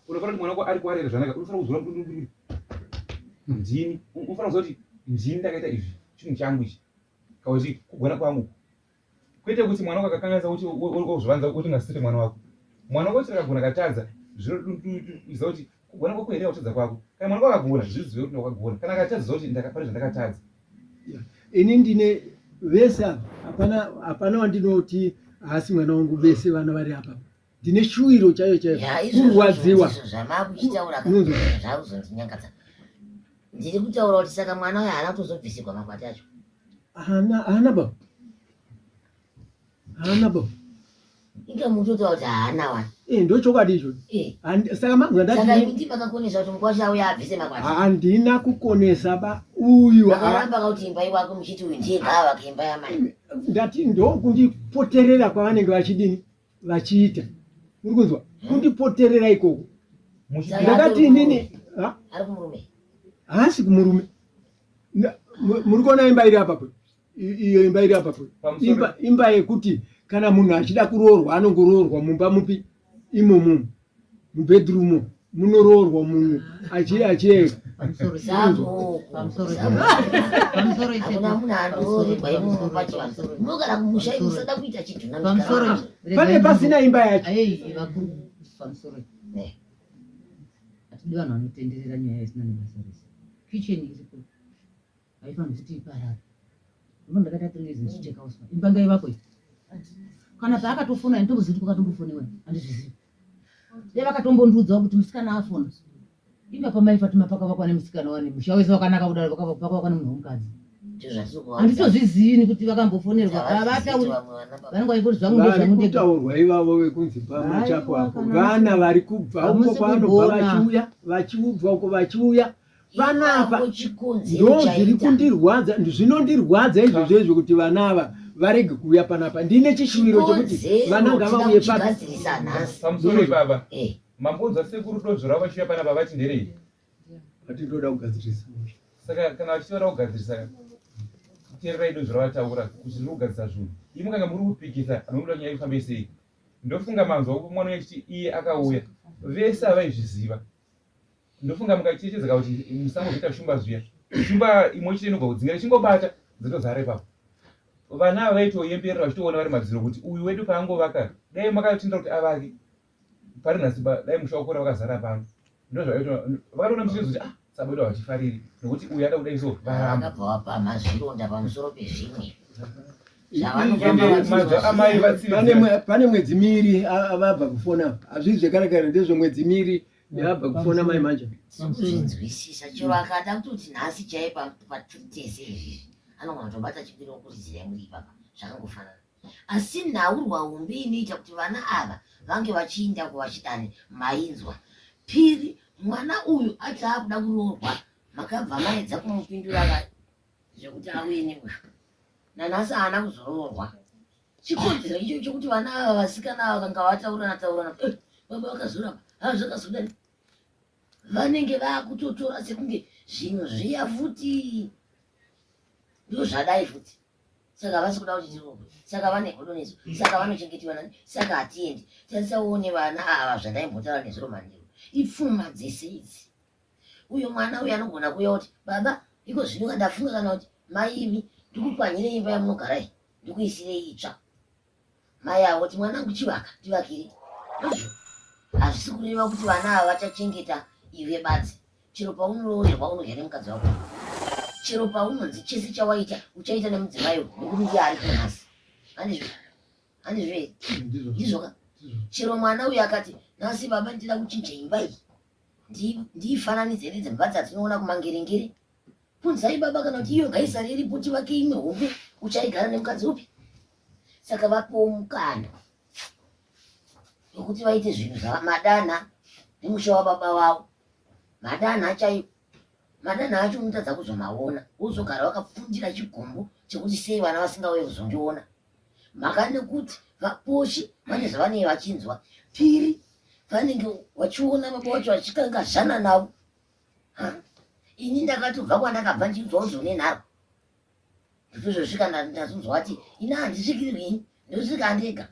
Unofanira kuti mwana wako ari kwarera zvakanaka. Unofanira kuzora kuti ndini. Unofanira kuziva kuti ndini ndakaita izvi. Chinhu changu ichi. Kana kuti kugona kwangu. Kwete kuti mwana wako akakanganisa kuti ozvivanza kuti ngasiri mwana wako. Mwana wako chero akagona akatadza zvinoziva kuti kugona kwako here kutadza kwako. Kana mwana wako akagona zvizive kuti wakagona. Kana akatadza ziva kuti ndakapane zvandakatadza. Ini ndine vese ava hapana hapana wandinoti haasi mwana wangu vese vana vari apa. Ndine shuwiro chaiyo chaiyo kurwadziwa. Zvamakuchitaura zvakuzondinyangadza. Ndiri kutaura kuti saka mwana uyo haana kutozobvisirwa makwati acho. Haana haana baba. Haana baba. Inga mutotaura kuti haana wani. Eh ndo chokwadi icho. Eh. Saka manzwa ndati. Saka imi ndimi makakonesa kuti mukwasha auya abvise makwati. Handina kukonesa ba uyu. Makaramba kuti imba iwako muchiti uyu ndiye ngaavake imba yamai. Ndati ndo kundipoterera kwavanenge vachidini vachiita. Muri kunzwa? Kundipoterera ikoko. Ndakati inini ha? Ari kumurume. Haasi kumurume. Muri kuona imba iri apa iyo imba iri apa imba, imba yekuti kana munhu achida kuroorwa anongoroorwa mumba mupi imomo mubedroom munoroorwa munhu achi achiega pane pasina imba yacho hatidi vanhu vanotenderera nyaya isina nebasa rese kitchen iripo haifanirwi kuti iparare uno ndakaita 3 years ndichiteka uswa imba ngaivakwe kana paakatofona anditozivi kuti kwakatombofoniwa handizvizivi dai vakatombondiudzawo kuti musikana afona inga pamai Fatima pakavakwa nemusikana wani musha wese wakanaka kudaro pakavakwa nemunhu womukadzi handitozvizivi ni kuti vakambofonerwa vatauri vanenge vaingoti zvangu ndozvangu ndega kutaurwa ivavo vekunzi pamachapo apo vana vari kubva uko kwavanobva vachiuya vachiubva uko vachiuya panapa ndo zviri kundirwadza zvinondirwadza izvozvo izvo kuti vana ava varege kuuya panapa ndine chishuviro chekuti vana ngavauye pamusoro ipapa eh. mambonzwa sekuru donzvo ravo vachiuya panapa vati nderei vati ndoda kugadzirisa saka kana vachitaura kugadzirisa teererai donzvo ravataura kuti riri kugadzirisa zvinhu imi kanga muri kupikisa anomuda nyaya ifambe sei ndofunga manzwa mwana uya achiti iye akauya vese havaizviziva Ndofunga mukacherechedza kuti musango zvoita shumba zviya. Shumba imwe chete inobva kudzinga ichingobata dzotozara ipapo. Vana ava vaitoyemberera vachitoona vari madziro kuti uyu wedu paangovaka dai makatendera kuti avake pari nhasi dai musha wakura vakazara pano. Ndozvavaitoona vakatoona muchiredzo kuti ah sabodo havachifariri nokuti uyu ada kudai so varamba. Vakabva vapamha zvironda pamusoro pezvimwe. Pane mwedzi miiri vabva kufona hazvisi zvekare kare ndezvemwedzi miiri Yabva kufona mai manje. Kuzvinzwisisa chero akada kutoti nhasi chaiye patiri tese izvi anogona kutobata chipiri okuridzirai muri ipapa zvakangofanana. Asi nhaurwa hombe inoita kuti vana ava vange vachiinda kuvachidani mainzwa. Piri mwana uyu ati akuda kuroorwa makabva maedza kumupindura zvekuti auye neuyu nanhasi haana kuzoroorwa. Chikonzero icho chokuti vana ava vasikana ava vanga vataurana taurana eh, baba vakazorapa ha zvakazodani vanenge vakutotora sekunge zvinhu zviya futi ndozvadai futi saka havasi kuda kuti tirohwe saka vane godo nesu saka vanochengetiwa nani saka hatiendi tarisa uone vana ava zvandaimbotaura nezuro manheru ipfuma dzese idzi uyo mwana uyo anogona kuuya kuti baba iko zvino kandafunga kana kuti mai imi ndikupwanyire imba yamunogara iyi ndikuisirei itsva mai avo kuti mwanangu chivaka tivakire ndizvo hazvisi kureva kuti vana ava vachachengeta iwe badzi chero paunoroorerwa unodya nemukadzi wako chero paunonzi chese chawaita uchaita nemudzimai uyu nekuti ndiye aripo nhasi handizvo handizvo here ndizvoka chero mwana uyu akati nhasi baba ndida kuchinja imba iyi ndiifananidze nedzimba dzatinoona kumangerengere Punzai baba kana kuti iyo ngaisare iripo tivake imwe hombe uchaigara nemukadzi upi? Saka vapiwo mukana wekuti vaite zvinhu zvamadanha nemusha wababa vavo. Madanha chaiwo madanha acho unotadza kuzomaona wozogara wakapfundira chigumbu chekuti sei vana vasingauye kuzondiona mhaka nekuti Vaposhi vane zvavanenge vachinzwa. Piri vanenge vachiona baba vacho vachikangazhana navo. Ini ndakatobva kwandakabva ndichinzwa kunzi une nharo. Ndotozosvika ndazonzwa vati ini handisvikirwi ini ndosvika ndega.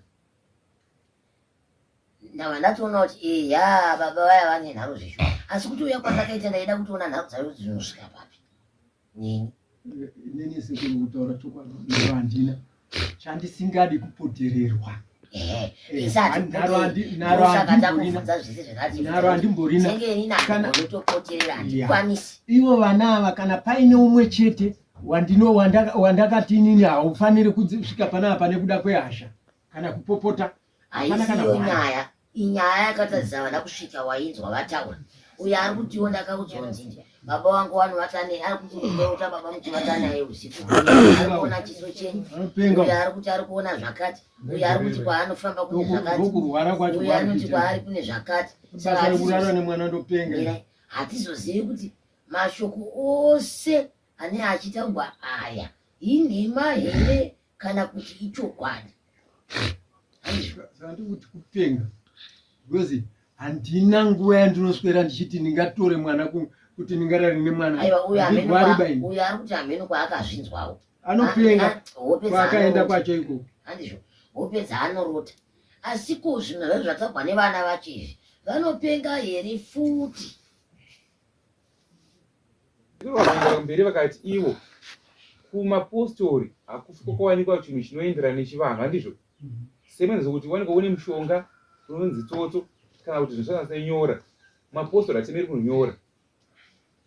Ndava ndatoona kuti eya baba vaya vane nharo zveshuwa. Asi kuti uya kwandakaita ndaida kutoona nharo dzayo dzinosvika papi. Nini. Inini sekuru kutaura chokwadi nharo handina chandisingadi kupotererwa. Nharo handimborina. Ivo vana ava kana paine umwe chete wandino wandakati inini haufaniri kusvika panapa nekuda kwehasha kana kupopota haisiyo nyaya inyaya yakatadzisa vana kusvika wainzwa vataura uyo ari kutiwo ndakaudzwa nzindi baba wangu vanovata nei ari kuti ndinota baba muchivata naye usiku ari kuona chiso chenyu uyo ari kuti ari kuona zvakati uyo ari kuti kwaanofamba kune zvakati uyo anoti kwaari kune zvakati hatizozivi kuti mashoko ose ane achitaurwa aya inhema here kana kuti ichokwadi saka ndikuti kupenga because handina nguva yandinoswera ndichiti ndingatore mwana kuti ndingarare nemwana aiwa uyo uyo ari kuti hameno kwaakazvinzwawo anopenga kwaakaenda kwacho ikoko handizvo hope dzaanorota asi ko zvinhu zvacho zvatagwa nevana vacho izvi vanopenga here futi Vakaenda mberi vakati ivo kumapostori hakufi kwakawanikwa chinhu chinoenderana nechivanhu handizvo semuenzaniso kuti wanikwa une mushonga unonzi tsotso kana kuti zvinhu zvakaita senyora mapostori hatemeri kunyora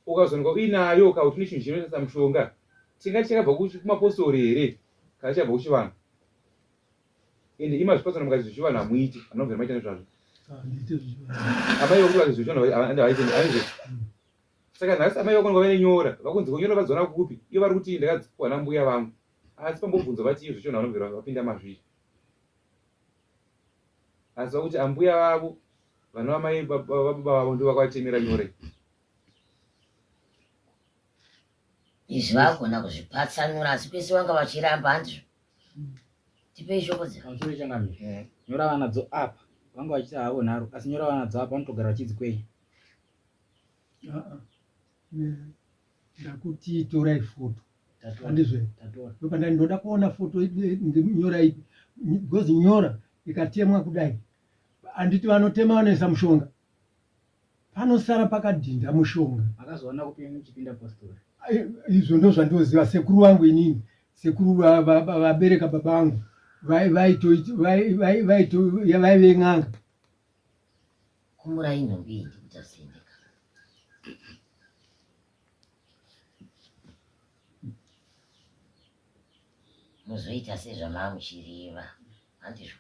ukazowanikwa uinayo kana kuti une chinhu chinoita samushonga tingati chakabva kumapostori here kana chakabva kuchivanhu Ende ima zvipatana mukati zvechivanhu hamuiti anobvira maita nezvazvo. Amai vakuti vati zvechivanhu havaite aizvo. Saka nhasi amai vakonga vaine nyora vakunzi ko nyora vadziwana kupi iyo vari kuti ndakadzipuwa nambuya vangu asi pambobvunzwa vati iyo zvechivanhu vanobvira vapinda mazviri. Asi vakuti ambuya vavo vanova mai vababa vavo ndivo vakavatemera nyora iyi. Izvi vagona kuzvipatsanura asi kwese vanga vachiramba handizvo. Tipei shoko dzi. Pamusoro changamire. Eh. Nyora vanadzo apa. Vanga vachiita havo nharo asi nyora vanadzo apa vanotogara vachidzikwenya. Ah ah. Ndakuti torai foto. Handizvo. Tatora. Ndopanda ndoda kuona foto nyora ipi. Because nyora ikatemwa kudai. Handiti vanotema vanoisa mushonga. Panosara pakadhinda mushonga. Makazoona kupi muchipinda postori? Izvo ndozvandinoziva sekuru vangu inini sekuru vabereka baba vangu vaive n'anga. Kumurai nhumbi iyi ndikutasendeka. Muzoita sezvamamuchireva handizvo?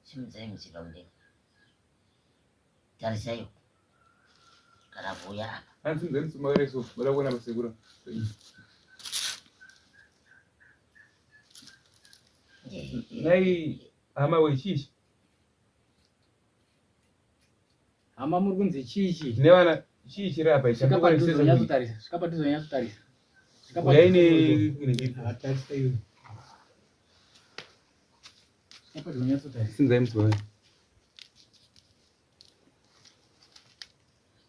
Simudzai mutsipa mudenga. Tarisai kana kuuya apa. Hanzi mzee msumare so, bada kuona masekura. Nai hama we chii? Hama muri kunzi chii chii? Nevana chii chiri apa ichi? Svika padhuze unyatsotarisa. Svika padhuze unyatsotarisa. Svika Uyai padhuze. ne Tarisa iwe. Svika padhuze unyatsotarisa. Sinzai mudzimai.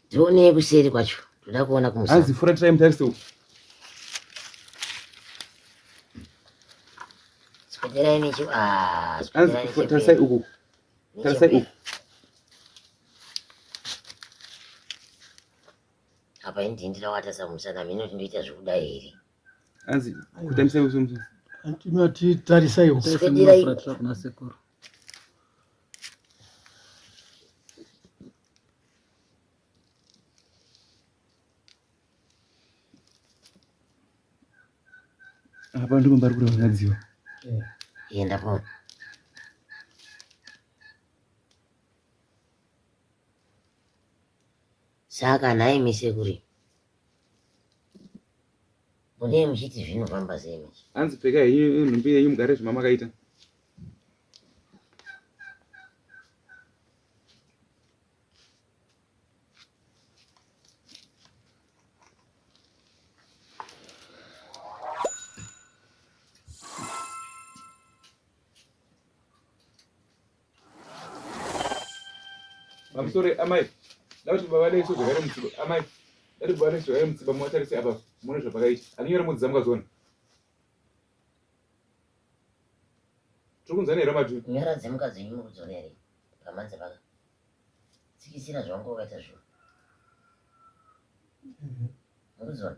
Tionei kuseri kwacho. Toda kuona kumusana. Hanzi furatirai mutarise uku. Swederai nechi ah, Hanzi swederai tarisai nechemberi. uku. Tarisai Nechemberi. uku. Apa ini ndini ndakatarisa kumusana mhino kuti ndoita zvekuda here. Hanzi kutambisai uso muso. Antinoti tarisai uku. Swederai Furatira kuna sekuru. Apa ndipo pari kurwadziwa. Enda po. Saka nhaimi sekuru munee muchiti zvinofamba sei manje? Hanzi pfekai henyu nhumbi yenyu mugare zvamamakaita. Pamusoro amai. Da kuti baba dai so zvakare mutsiba. Amai. Da kuti baba dai zvakare mutsiba muwatarise apa muone zvapakaita. Aninyora mudzi dzamukazoona. Tiri kunzwana here madu? Nyora dzemukadzi wenyu muri kudziona here? Pamanze paka. Tsikisira zvaunga wakaita zvinhu. Muri kudziona?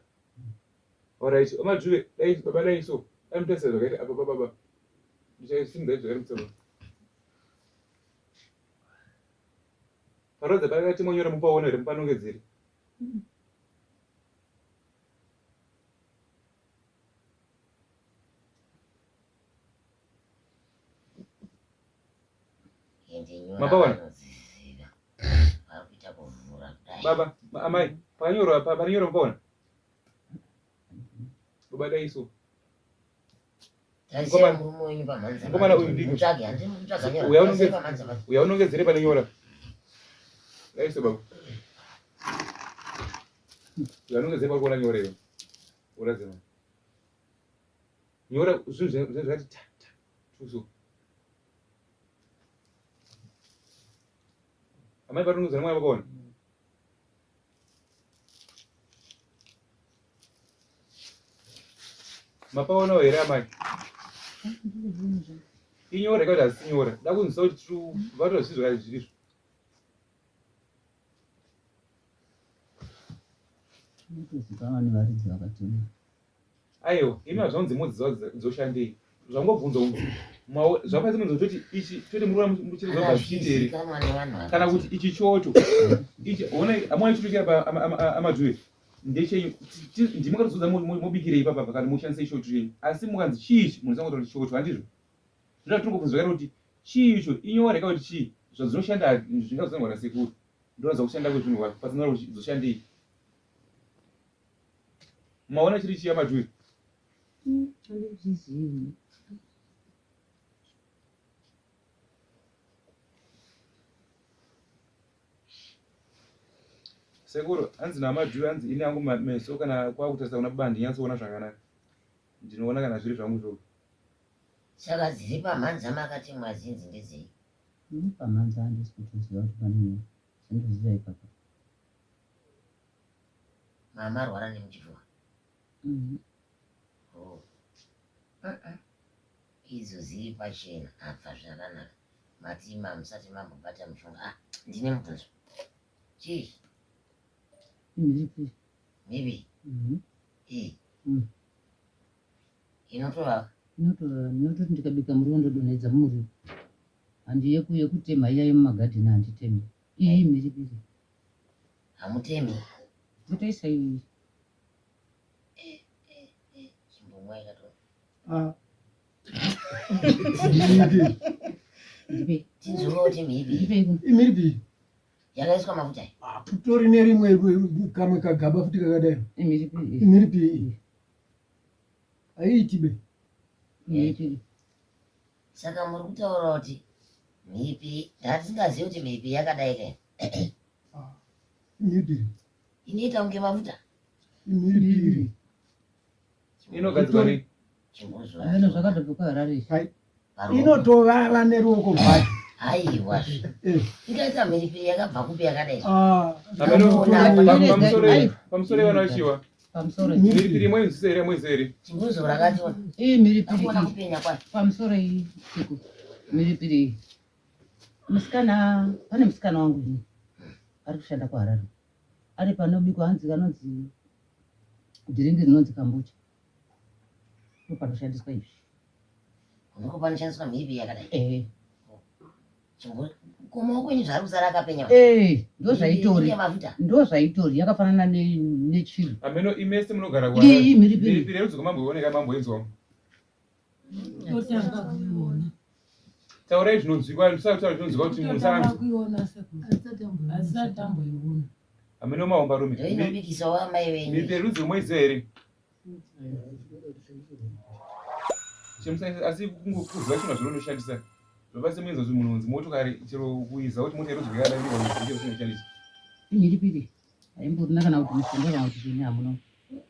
Alright, amajuve dai baba dai so. Dai mutarisa zvakaita apa baba baba. Ndichasimudza zvakare mutsiba. Parodza pakati monyora mupaona here mupanongedzere. Mapaona? Baba, amai, pakanyorwa panyorwa mapaona? Baba dai so. Mukomana uyu ndiko. Uya unongedzere pane nyora. Dai so baba. Uya unongedzere pakuona nyora iyo. Uratidze mama. Nyora zvinhu zvakati ta ta tuso. Amai parinozana mwana vakaona. Mapaonawo here amai? Inyora ikakuti hazisi nyora. Da kunzwisa kuti tiri vatora zvisizvo kana zvirizvo. Inotozikanwa nevaridzi vakatema. Aiwa, imi hazvanzi mhodzi dzavo dzoshandei. Zvangobvunzwa kunzi zvakwanisa munzi kutoti ichi toti muri kuona muchiri zvabva zvichiita here kana kuti ichi choto ichi ona amwana chitokera pa amadhuwe ndechenyu ndimi makatozodza mobikirei ipapa kana moshandisa ichoto chenyu asi mukanzi chii ichi munhu sangotaura kuti choto handizvo zvinoda tiri kubvunzwa kana kuti chii icho inyowara ikakuti chii zvadzinoshanda zvingazozangwa nasekuru ndowanza kushanda kwezvinhu kwacho pasina kuti dzoshandei maona chiri chiya madhuwe Handizvizivi. Sekuru, hanzi namadhuwe hanzi ini hangu meso kana kwakutarisa kuna baba handinyatsoona zvakanaka. Ndinoona kana zviri zvangu zvoga. Saka dziri pamhanza makati mwadzinzi ndedzei? Ini pamhanza handisi kutoziva kuti pane nyaya. Chandoziva ipapa. Mama arwara nemuchifuva. Mm. Oh. Uh-uh. Idzo dziri pachena abva zvakanaka. Mati mamusati mambobata mushonga. Ah, ndine mubvunzo. Chii? Mhiripiri. Mhiripiri? Mhm. Eh. Mm. Inotovava? Inotovava. Ndinototi ndikabika muriwo ndodonhedza muriwo. Handi yeku yekutema iya yemumagadheni handitemi. Iyi mhiripiri. Hamutemi? Ndotoisa iyi. Eh, eh, eh. Chimbomwa ikato. Ah. Ndipe. Tinzwe kuti mhiripiri. Ndipe kuno. Imhiripiri. Yakaiswa mafuta iyi. Ah, kutori nerimwe kamwe kagaba futi kakadai. Imhiripiri. Imhiripiri iyi. Haiiti be. Imhiripiri. Saka muri kutaura kuti mhiripiri ndatisingazivi kuti mhiripiri yakadai kai. Ah, imhiripiri. Inoita kunge mafuta. Imhiripiri. Inogadzirwa nei? Chimbozwa. Ameno zvakatobva kuHarare izvi. Hai. Inotovava neruoko rwacho. Aiwa. Eh. Ikaita mhiripiri yakabva kupi yakadai? Ah, Ameno Ameno- pamusoro Ai. pamusoro vana vachiwa. Pamusoro. Mhiripiri moinzwisa here moiziva here? Chimbuzo rakationa. Iyi mhiripiri Akuona iyi. kupenya kwayo. Pamusoro iyi siku. Mhiripiri iyi. Musikana pane musikana wangu ini. Ari kushanda kuHarare. Ari panobikwa hanzi kanonzi dhiringi rinonzi kambucha. Ndopanoshandiswa izvi. Ndiko panoshandiswa mhiripiri yakadai. Eh. Ko maoko enyu zvaari kusara akapenya. Eh, ndozvaitori. Ine mafuta. Ndozvaitori yakafanana ne nechiri. Ameno imese munogara kwa. Iyi mhiripiri. Mhiripiri yerudzi kwamamboioneka mamboinzwa. Totanga kuiona. Taurai zvinonzwikwa, musataura zvinonzwikwa kuti munhu Totanga saanzwa. kuiona sekuru. Asati amboiona. Ameno maomba rume. Ndoinobikisa wamai venyu. Mhiripiri yerudzi moiziva here? Chemusa asi kungokuziva chinhu zvaunoshandisa. Zvobva semuenzo kuti munhu unzi motokari chero kuiziva kuti mota yerudzi rwakadai ndiko kunoshandisa. Imhiripiri. Haimborina kana kuti mushonga kana kuti chini hamuna.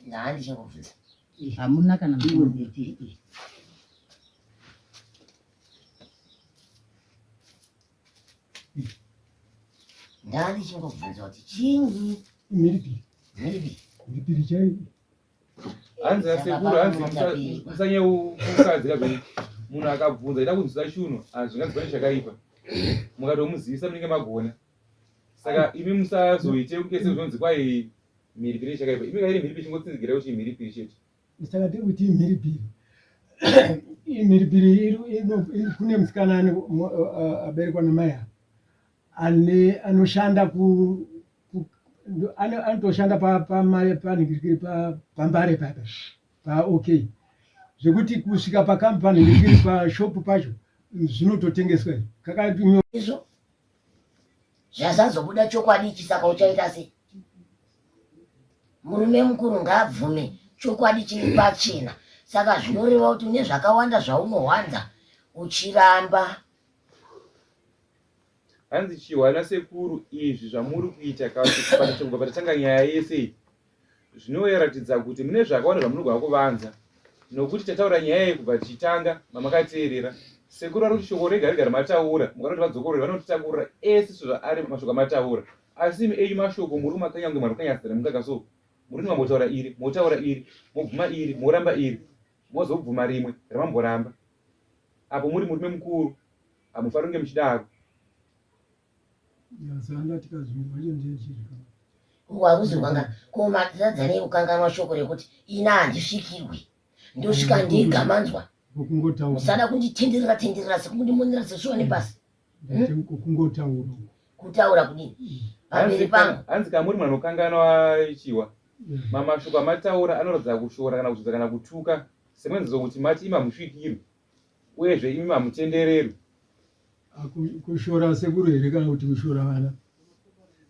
Ndaandichingobvunza. Hamuna kana mushonga. Ndandichingobvunza kuti chinyi? Mhiripiri. Mhiripiri. Mhiripiri chaiyo. Hanzi asekuru hanzi musanye kukadzika zvenyu. Munhu akabvunza ida kunzwisa shuno hazvinganzi pane chakaipa. Mukatomuzivisa munenge magona. Saka imi musazoite kunge sezvinonzi kwai mhiripiri chakaipa. Imi kairi mhiripiri chingotsinzigira kuti mhiripiri chete. Saka tiri kuti imhiripiri. Imhiripiri kune musikana aberekwa namai ava ane anoshanda ku anotoshanda panhingirikiri pambare papa paok zvekuti kusvika pakambi panhingirikiri pashopu pacho zvinototengeswa izvi kakaizvo zvazazobuda chokwadi ichi saka uchaita sei murume mukuru ngaabvume chokwadi chiri pachena saka zvinoreva kuti une zvakawanda zvaunohwanza uchiramba Hanzi chihwa nasekuru izvi zvamuri kuita kubva patatanga nyaya yese iyi zvinoratidza kuti mune zvakawanda zvamunogona kuvanza nokuti tataura nyaya iyi kubva tichitanga mamakateerera sekuru vari kuti shoko rega rega ramataura mukada kuti vadzokorore vanotitakurira ese sezvaari mashoko amataura asi imi enyu mashoko muri kumakanya kunge mwari kukanyasira mukaka so muri kuti mambotaura iri motaura iri mobvuma iri moramba iri mozobvuma rimwe ramamboramba apo muri murume mukuru Hamufaniri kunge muchidaro. Uku hakuzi kukanganwa. Ko matadza nei kukanganwa shoko rekuti ini handisvikirwi. Ndosvika ndega manzwa. Musada kunditenderera tenderera sekundimonera seshuwa nepasi. Hmm? Kungotaura. Kutaura kudini? Pamberi pangu. Hanzi kamuri munhu anokanganwa chiwa. Mamashoko amataura anoratidza kushora kana kuzvidza kana kutuka. Semuenzaniso kuti mati imi hamusvikirwi. Uyezve imi hamutendererwi. Kushora sekuru here kana kuti kushora vana?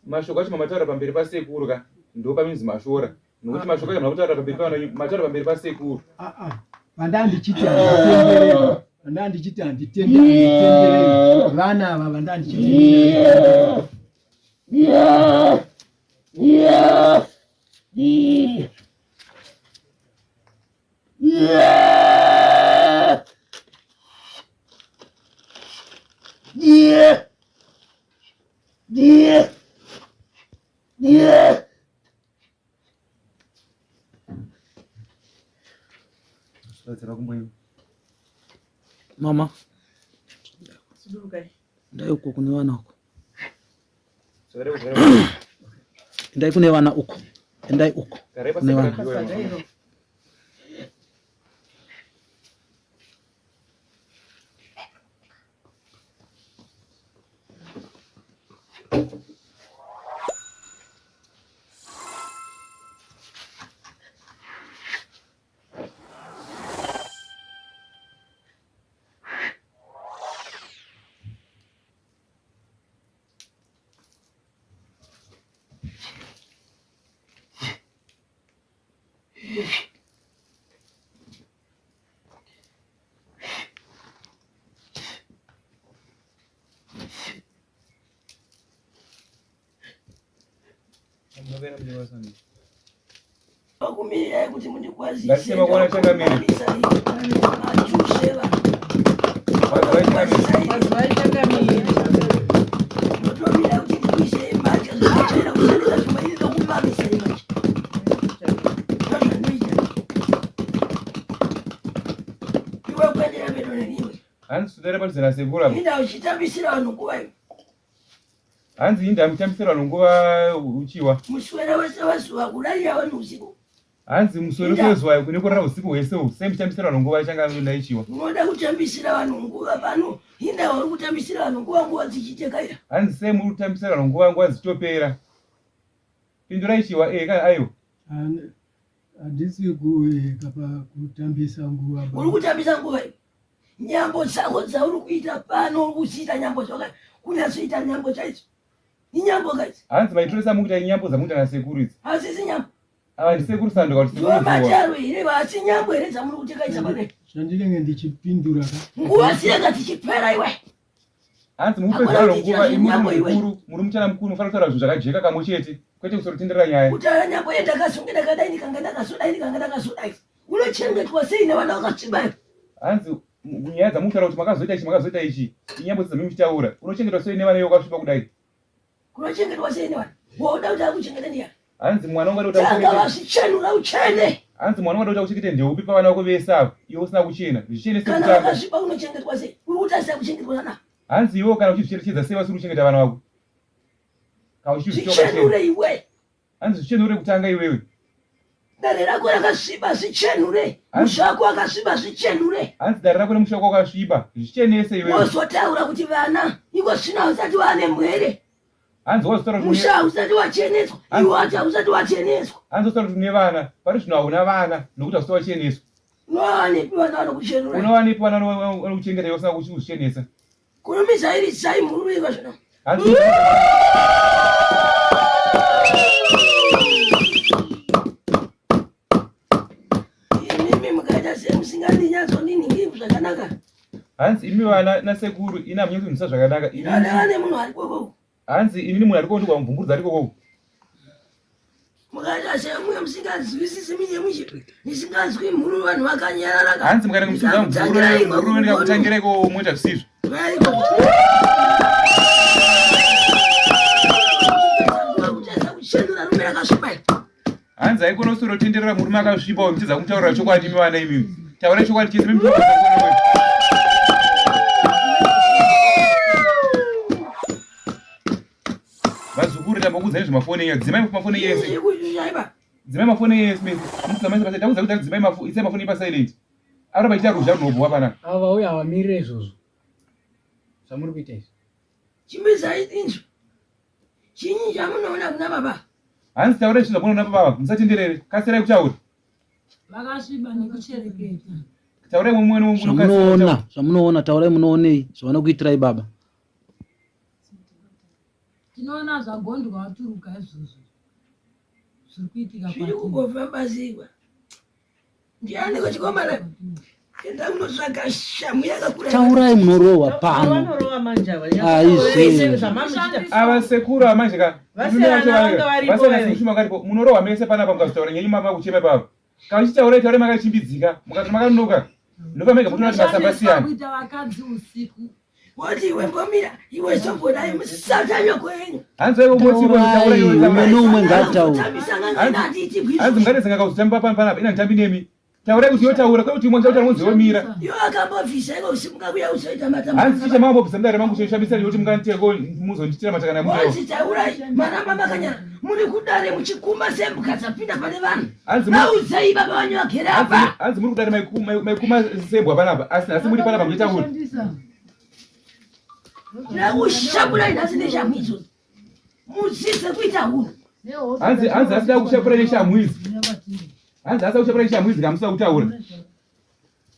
Mashoko acho mamataura pamberi pasekuru ka ndopaminzi mashora nokuti mashoko acho hamuna kutaura pamberi pavana mataura pamberi pasekuru. Ah ah vandandichiti handitendererwi vandandichiti handitendererwi vana ava vandandichiti Mama, ndai uko kune vana uko. Endai kune vana uko. Endai uko kune vana. Vakumirirai kuti mundikwazise ndotomira kuti ndikuisei mbatya zvinochaira kushandisa zvimwe ini ndokumamisai manje ndozvandinoita iwe kuendera pedo neniwe Hanzi sudera padhuze nasekuru apa. Inda uchitambisira vanhu nguva iwe. Hanzi inda muchitambisira vanhu nguva uchiwa. Muswera wese wezuva kurarira vanhu usiku. Hanzi muswera wese wezuva kune kurara usiku hwese uhu. Sei muchitambisira vanhu nguva ichanga naichiwa. Unoda kutambisira vanhu nguva pano. Inda uri kutambisira vanhu nguva nguva dzichitekaira. Hanzi sei muri kutambisira vanhu nguva nguva dzichitopera. Pindurai chiwa eh kana aiwa. Handisi kueka pakutambisa nguva. Uri kutambisa nguva iwe. Nyambo dzako dzauri kuita pano uri kudziita nyambo dzaka kunyatsoita nyambo chaidzo. Inyambo kaidzi. Hanzi maitoresa mukuita inyambo dzamukuita nasekuru idzi. Hadzisi nyambo. Ava ndisekuru Sando kana kuti sekuru Zuva. Mataro here asi nyambo here dzamuri kutekaidza pano. Zvandinenge ndichipindura ka. Nguva dzinenge dzichipera iwe. Hanzi mupedza rero nguva imi muri mukuru, muri muchana mukuru mufanira kutaura zvinhu zvakajeka kamwe chete kwete kusorotenderera nyaya. Kutaura nyambo ye ndakazonge ndakadai ndikanga ndakazodai ndikanga ndakazodai. Unochengetwa sei nevana vakasviba? Hanzi nyaya dzamukutaura kuti makazoita ichi makazoita ichi inyambo dzamuri muchitaura. Unochengetwa sei nevana iwe wakasviba kudai? Kunochengetwa sei nevanhu? Woda kuti akuchengete ndiyani? Hanzi mwana ungada kuti Tanga akuchengete. vazvichenura uchene. Hanzi mwana ungada kuti akuchengete ndeupi pavana vako vese ava iwe usina kuchena. Zvichenese Kana kutanga. wakasviba unochengetwa sei? Uri kutarisa kuchengetwa nana. Hanzi iwe kana uchizvicherechedza sei vasiri kuchengeta vana vako? Kana uchizvitoka chena. Zvichenure iwe. Hanzi zvichenure kutanga iwewe. Dare rako rakasviba zvichenure. Musha wako wakasviba zvichenure. Hanzi dare rako nemusha wako wakasviba zvichenese iwewe. Wozotaura kuti vana iko zvino hausati wane mwere. Hanzi wazotaura kuti Musha hausati wacheneswa. Iwe wacho hausati wacheneswa. Hanzi wazotaura kuti une vana, pari zvino hauna vana nokuti hausati wacheneswa. Unowanepi vana vanokuchenura? Unowanepi vana vanokuchengeta iwe usina kuzvichenesa? Kurumidza iri zai murume iko zvino. Hanzi Imimi mukaita semusingandinyatsondiningi zvakanaka. Hanzi imi vana nasekuru ini hamunyatsonzwisisa zvakanaka. Ini Vana vane munhu ari koko. Hanzi inini munhu ariko ndikwa ariko koko. Mukaita semwe musinganzwisisi minye mushe. Musinganzwi mhuru vanhu vakanyarara. Hanzi mukaita musinganzwi Ndikakutangirai mhuru iko ndikakutangirai ko moita zvisizvo. Kuchenura rume rakasviba. Hanzi haikona usoro tenderera murume akasviba uyu mutadza kumutaurira chokwadi imi vana imimi. Taurai chokwadi chese mimi. Vazukuru tambokuudzai nezvemafoni enyu. Dzimai mafoni enyu ese. Dzimai mafoni enyu ese mese. Mudzimai mese takuudza kuti dzimai mafoni isai mafoni pa silent. Aramba achiita ruzha runobhowa panapa. Ava vauya havamirire izvozvo zvamuri kuita izvi. Chimbizai inzwi. Chinyi chamunoona kuna baba? Hanzi taurai zvinhu zvamunoona baba, musatenderere. Kasirai kutaura. Vakasviba nekuchereketa. Taurai mumwe nemumwe Zvamunoona, zvamunoona, taurai munoonei zvavanokuitirai baba. Tinoona zvagondwa waturuka izvozvo. Zviri kuitika Zviri kungofamba sei? Ndiani kuchikomana? Enda unotsvaga shamhu yakakura. Taurai munorohwa pano. Vanorova manje ava. Aizve. Zvamamuchiita. Ava sekuru ava manje ka. Vasiyana vanga varipo Vasiyana wewe. sekuru vanga varipo. Munorohwa mese panapa mukazotaura nyenyu mama kuchema ipapo. Kana uchitaura taurai makachimbidzika, mukati makanonoka. Ndobva mega mutoona kuti masamba siyana. Kuita vakadzi usiku. Woti iwe mbomira, iwe sombodai musatanyoko yenyu. Hanzi wewe moti iwe taura iwe Umwe neumwe ngaataure. Hanzi mungadetsenga kauzotamba pano panapa ina nditambi nemi. Taurai kuti yotaura kwete kuti imwe chautaura munzi womira. Iwe akambobvisa iko usimuka kuya uzoita matamba. Hanzi chicha mambobvisa mudare mangu choshamisa ndiyoti munganditeko muzonditira matakana mudare. Woti taurai, maramba makanyara. Muri kudare muchikuma sembwa dzapinda pane vanhu. Hanzi Vaudzei baba vanyu vagere apa. Hanzi muri kudare maikuma sembwa panapa asi nhasi muri panapa muchitaura. Ndakushakurai nhasi neshamhu idzodzo. Mudzidze kuita hunhu. Hanzi hanzi asida kushapura neshamhu idzi. Hanzi asida kushapura neshamhu idzi kamusida kutaura.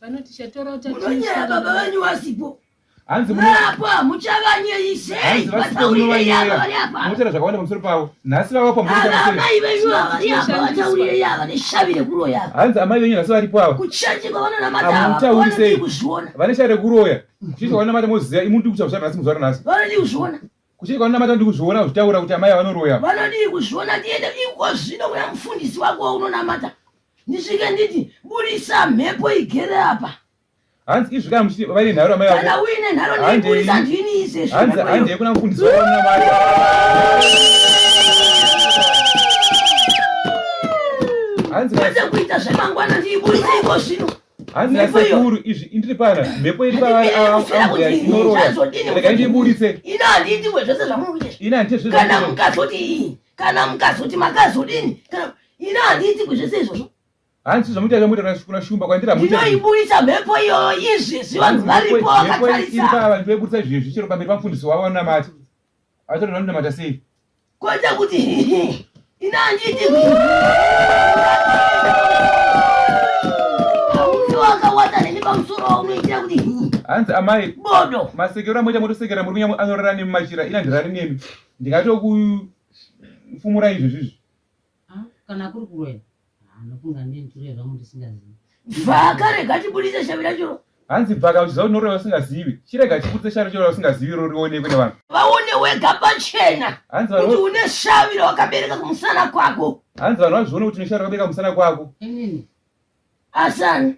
Vanoti chatora Munonyaya baba vanyu vasipo. Hanzi Vapo muchavanyeyi sei? Hanzi vasipo Vataurirei ava munovanyeya. vari apa. Munotaura zvakawanda pamusoro pavo. Nhasi vavapo Ava munotaura sei? amai venyu ava vari apa vataurirei ava neshavi rekuroya ava. Hanzi amai venyu nhasi varipo ava. Kuchechi kwavanonamata ava Hamutauri vanodii sei? kuzviona? Vane shavi rekuroya. Kuchechi kwavanonamata moziva imi muri kuita nhasi muzuva ranhasi. Vanodii kuzviona? Kuchechi kwavanonamata ndiri kuzviona kuzvitaura kuti amai vanoroya. Vanodii kuzviona? Tiende iko zvino kuna mufundisi wako waunonamata. Ndisvike nditi burisa mhepo igere apa. Hanzi izvi kana muchiti vaine nharo amai vako. Kana uine nharo ndinoiburisa ndini izvezvi. Hanzi mhepo iyo. hanzi kuna mufundisi wako waunonamata. Hanzi Kwete kuita zvemangwana ndiiburise iko zvino. Hanzi Mhepo iyo. nasekuru izvi indiri pana mhepo iri pavari ava ambuya inoroya. Rega ndiiburitse. Ina handiitiwe zvese zvamuri kuita izvi. Ina handiti zvese Kana zvamuri kuita. mukazoti iyi, kana mukazoti makazodini, kana ina handiitikwe zvese izvozvo. Hanzi zvamuita zvamuita kuna shumba kwandiri hamuite. Ndinoiburitsa mhepo iyoyo izvezvi vanhu varipo Mhepo iri vakatarisa. paava ndoiburitsa izvezvi chero pamberi pamufundisi wavo vanonamata. Vataura vanonamata sei? Kwete kuti ina handiitikwe. Haufi wakawata neni pamusoro waunoitira kuti Hanzi amai bodo. Masekero amoita motosekera muri kunyamo anorara nemi machira ina ndirari nemi. Ndingatokufumura izvezvi izvi. Ah, kana kuri kuroya anofunga ndini zvangu ndisingazivi. Bvaka rega tibudise shavi racho. Hanzi bvaka uchiziva kuti unoroya usingazivi. Chirega chibudise shavi racho usingazivi ro rionekwe nevanhu. Vaone wega pachena Hanzi kuti vanhu une shavi rawakabereka kumusana kwako. hanzi vanhu vazvione kuti une shavi rakabereka musana kwako. Inini Asani.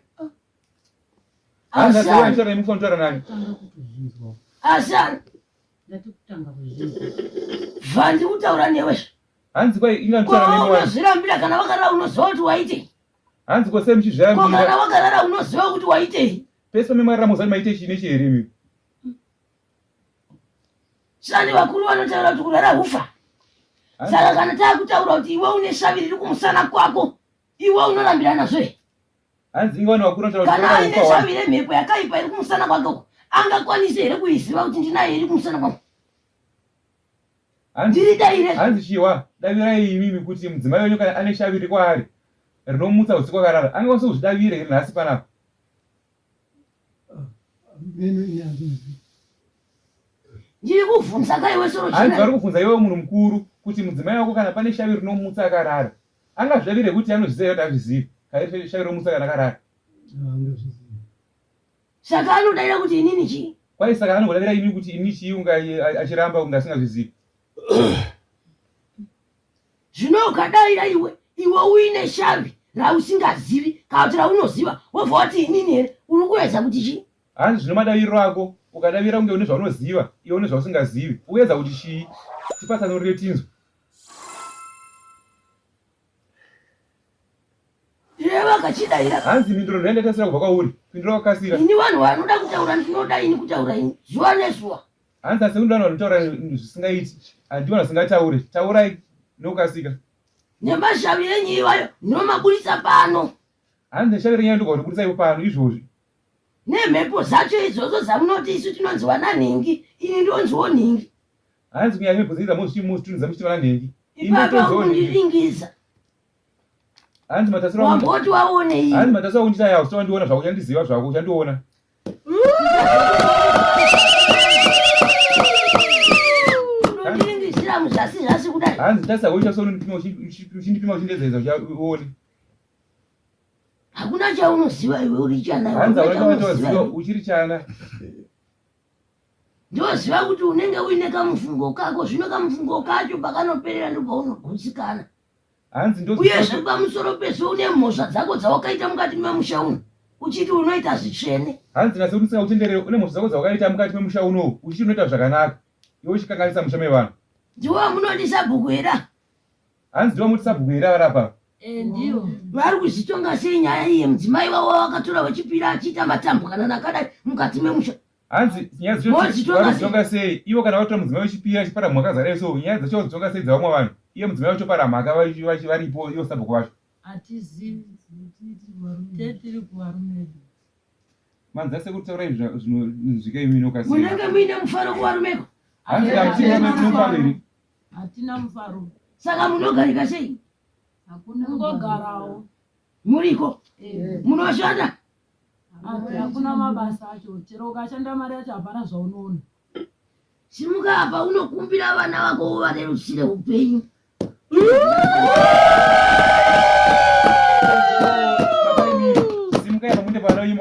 Hanzi Asani. asi nemi kufanira kutaura nani. tanga kutozvinzwa Asani. Ndati kutanga kuzvinzwa. Bva ndiri kutaura newe. Hanzi kwai inga nditaura nemi wani. Unozvirambira kana wakarara unoziva kuti waitei. Hanzi ko sei muchizvirambira? Ko kana wakarara unoziva kuti waitei? Pese pamemwarira muziva kuti maite chii nechii here imi? Sani vakuru vanotaura kuti kurara hufa. Saka kana taakutaura kuti iwe une shavi riri kumusana kwako, iwe unorambira nazvo here? Hanzi inga vanhu vakuru vanotaura kuti Kana kurara aine hufa wani. shavi remhepo yakaipa iri kumusana kwake uko, angakwanise here kuiziva kuti ndinayo iri kumusana kwangu? Hanzi Ndiri daire. Hanzi Chihwa, davirai imimi kuti mudzimai wenyu kana ane shavi riri kwaari rinomutsa usiku akarara, angakwanisa kuzvidavira here nhasi panapa? Ndiri kuvhunza ka iwe soro Hanzi vari kuvhunza iwewe munhu mukuru kuti mudzimai wako kana pane shavi rinomutsa akarara, angazvidavira here kuti anozviziva here kuti hazvizivi kana riri shavi rinomutsa kana akarara? Saka anodaira kuti inini chii? Kwai saka anongodavira imi kuti ini chii unga achiramba kunge asingazvizivi. Zvino ukadaira iwe iwe uine shavi rausingazivi kana kuti raunoziva wobva wati inini here uri kuedza kuti chii? Hanzi zvino madaviriro ako ukadavira kunge une zvaunoziva iwe une zvausingazivi ukuedza kuti chii? Tipatsanurire tinzwe. Reva akachidaira. Hanzi mhinduro ndoyandatarisira kubva kwauri. Pindura wakasira. Ini vanhu vanoda kutaura ndinoda ini kutaura ini zuva nezuva. Hanzi asi kundi vanhu vanotaura zvisingaiti. Handi vanhu vasingataure. Taurai nokukasika. Nemashavi enyu iwayo ndinomaburitsa pano. Hanzi neshavi renyu ndogona kuriburitsa ipo pano izvozvi. Nemhepo dzacho idzodzo dzamunoti isu tinonzi vana nhingi ini ndonziwo nhingi. Hanzi kunyanya mhepo dzenyu dzamozvitunza muchiti vana nhingi. Ipapa kundiringidza. Hanzi matasiro wamboti waone iyi. Hanzi matasiro akundita yawo usati wandiona zvako uchandiziva zvako uchandiona. Unondiringizira muzasi zasi kudai. Hanzi tarisa uita so uchindipima uchindedzedza uone. Hakuna chaunoziva iwe uri chana. Hanzi hauna chaunoziva uchiri chana. Ndoziva kuti unenge uine kamufungo kako zvino kamufungo kacho pakanoperera ndopaunogutsikana. Hanzi ndo Uyezve pamusoro pezvo une mhosva dzako dzawakaita mukati memusha uno uchiti unoita zvitsvene. Hanzi nasekuru ndisingakutenderere une mhosva dzako dzawakaita mukati memusha unowu uchiti unoita zvakanaka iwe uchikanganisa musha mevanhu. Ndiwo wamunoti sabhuku here? Hanzi ndiwo wamunoti sabhuku here vari apa? Eh, ndiwo. Vari kuzvitonga sei nyaya iyi yemudzimai wavo wavakatora vechipiri achiita matambwanana akadai mukati memusha? Hanzi nyaya dzacho vanodzitonga sei ivo kana vatora mudzimai wechipiri achipara mhaka dzakadai so nyaya dzacho vadzitonga sei dzavamwe vanhu iye mudzimai vachopara mhaka varipo ivo sabhuku vacho. Hatizivi tiri kuvarume vedu. Manzi sekuru taurai zvinonzwika imi nokasira. Munenge muine mufaro kuvarumeko? Hanzi kamuchiri mufaro here? Hatina mufaro. Saka munogarika sei? Hakuna kungogarawo. Muriko? Munoshanda? Hakuna mabasa acho. Chero ukashanda mari yacho hapana zvaunoona. Simuka apa unokumbira vana vako uvarerusire upenyu. Simukai apa munde vana venyu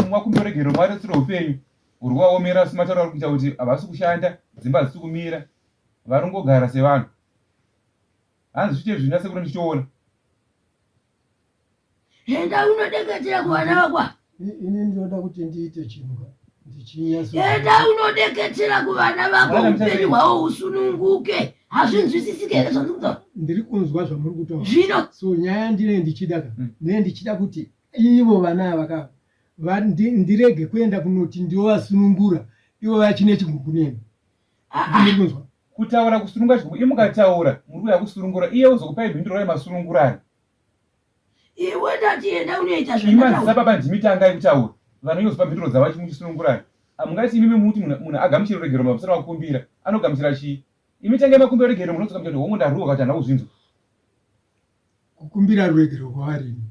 mwakumbira regero mwarerusire upenyu. Uri kuvaomera asi mataura kuita kuti havasi kushanda, dzimba hadzisi kumira. Varongogara sevanhu. Hanzi zviite zvina sekuru ndichitoona. Enda unodeketera kuvana vako. Ini ndinoda kuti ndiite chinhu ka ndichinyatso. Enda unodeketera kuvana vako upenyu hwavo husununguke. Hazvinzwisisike here zvandiri kutaura? Ndiri kunzwa zvamuri kutaura. Zvino. So nyaya ndine ndichida ka. Ndine ndichida kuti ivo vana ava ka ndirege kuenda kunoti ndiovasunungura ivo vachine chigumbu neni. Ndiri kunzwa. Kutaura kusunungura chigumbu imi mukataura muri kuda kusunungura iye ozokupai mhinduro yemasunungurani. Iwe ndati enda unoita Imi madzisa baba ndimi tangai kutaura vanhu yozopa mhinduro dzavo achimuchisunungurani. Hamungati imimi muti munhu agamuchire ruregerero mamusina makumbira anogamuchira chii? Imi tangai makumbira ruregerero munhu ozogamuchira kuti hongu ndaruwa kana kuti handina kuzvinzwa. Kukumbira ruregerero kwavari ini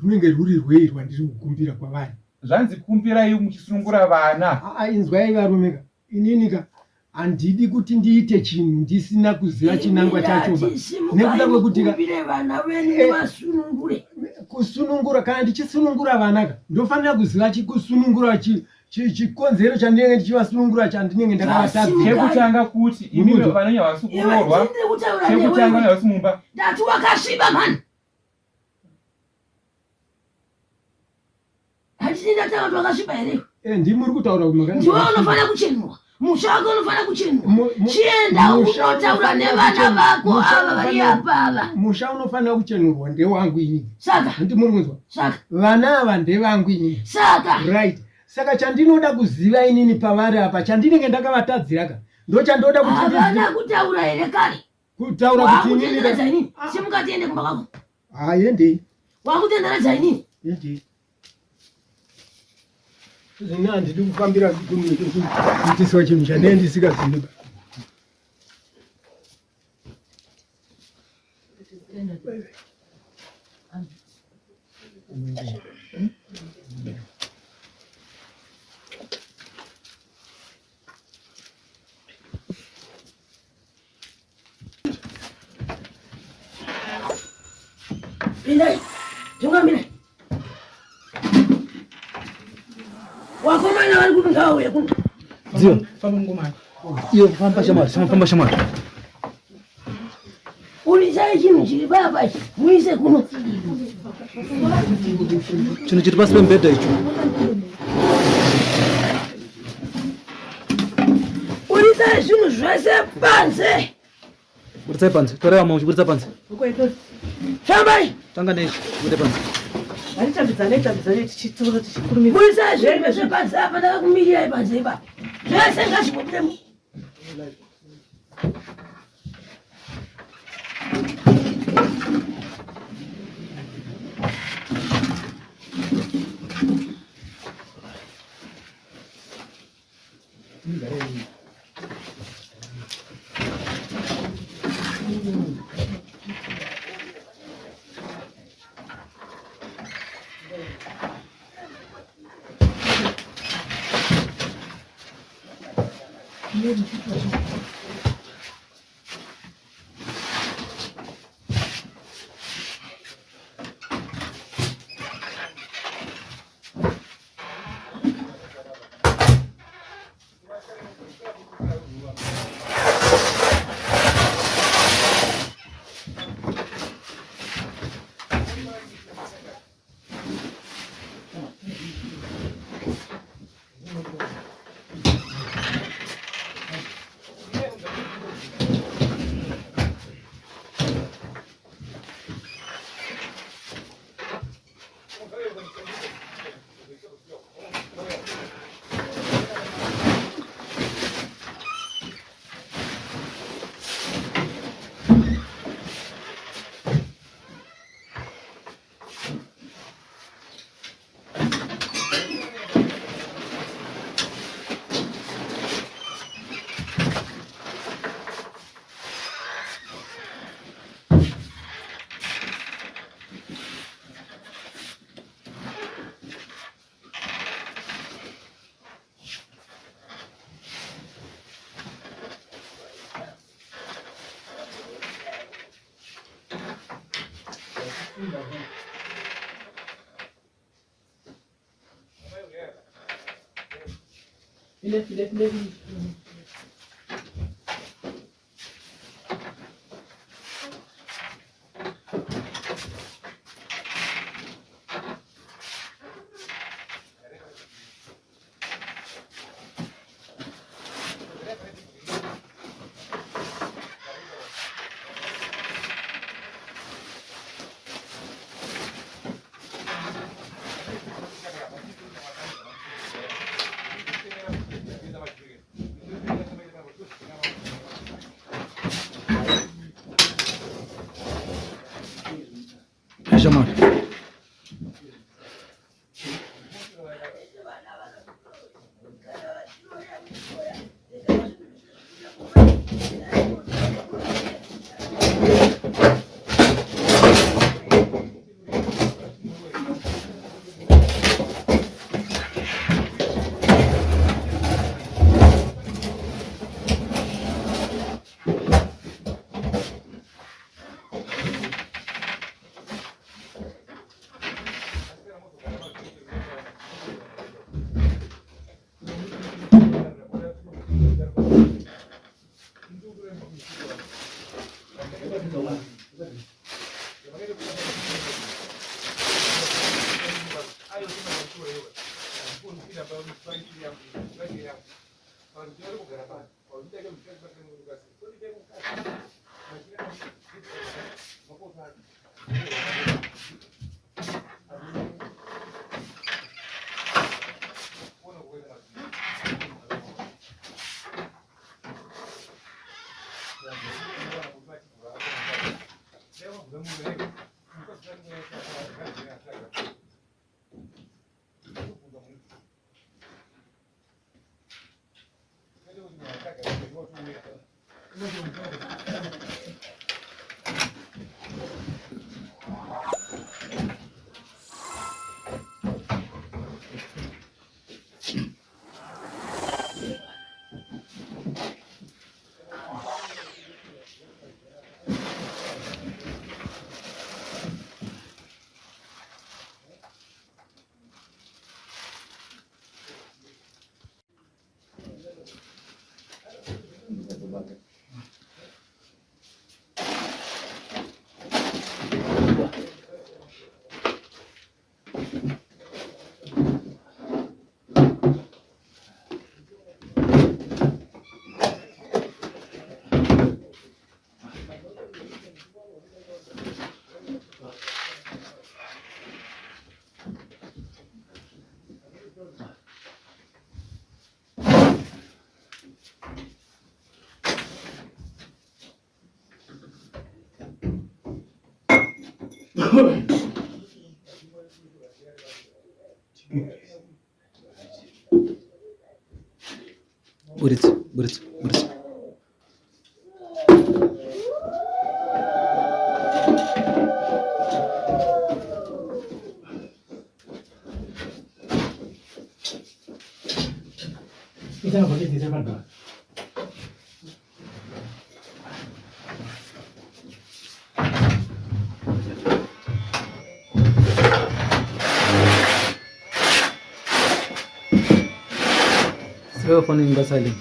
runenge rwuri rwei rwandiri kukumbira kwavari? Zvanzi kumbirai muchisunungura vana. Aa inzwai varume ka inini ka handidi kuti ndiite chinhu ndisina kuziva chinangwa chacho ba nekuda kwekuti ka vana venyu vasunungure kusunungura kana ndichisunungura vana ka ndofanira kuziva chikusunungura chikonzero chandinenge ndichivasunungura chandinenge ndakavatadzira chekutanga kuti imi vananya vasi kuroorwa chekutanga vasi mumba ndati wakasviba mhani Handiti ndataura kuti wakasviba here? Eh, ndimi muri kutaura kuti makasviba. Ndiwe unofanira kuchenurwa. Musha wako unofanira kuchenurwa. Chienda unotaura nevana vako ava vari apa ava. Musha unofanira kuchenurwa ndewangu ini. Saka handi muri kunzwa? Saka vana ava ndevangu ini. Saka right. Saka chandinoda kuziva inini pavari apa chandinenge ndakavatadzira ka ndochandoda kuti havana kutaura here kare kutaura kuti inini wakutenderedza inini simuka tiende kumba kwako. Haendei. Wakutenderedza inini. Endei. Zvino handidi kufambira kuitiswa chinhu chandee ndisikazivi. Pindai, tungamire. Wakomana vari kupi ngavauye kuno. Dziyo. Famba mukomana. Iyo famba shamwari, famba shamwari. Unisai chinhu chiri papa ichi, muise kuno. Chinhu chiri pasi pemubhedha icho. Unisai zvinhu zvese panze. Buritsai panze, torai vamwe muchiburitsa panze. Fambai. Tanga neichi, bude panze. Ngatitambidzanei tambidzanei tichitora tichikurumidza. Buritsai zvinhu zvese panze apa, ndakakumirirai panze ipapo. Zvese ngazvibude. Shamwari. Buritsa, buritsa, buritsa. Save phone in silent.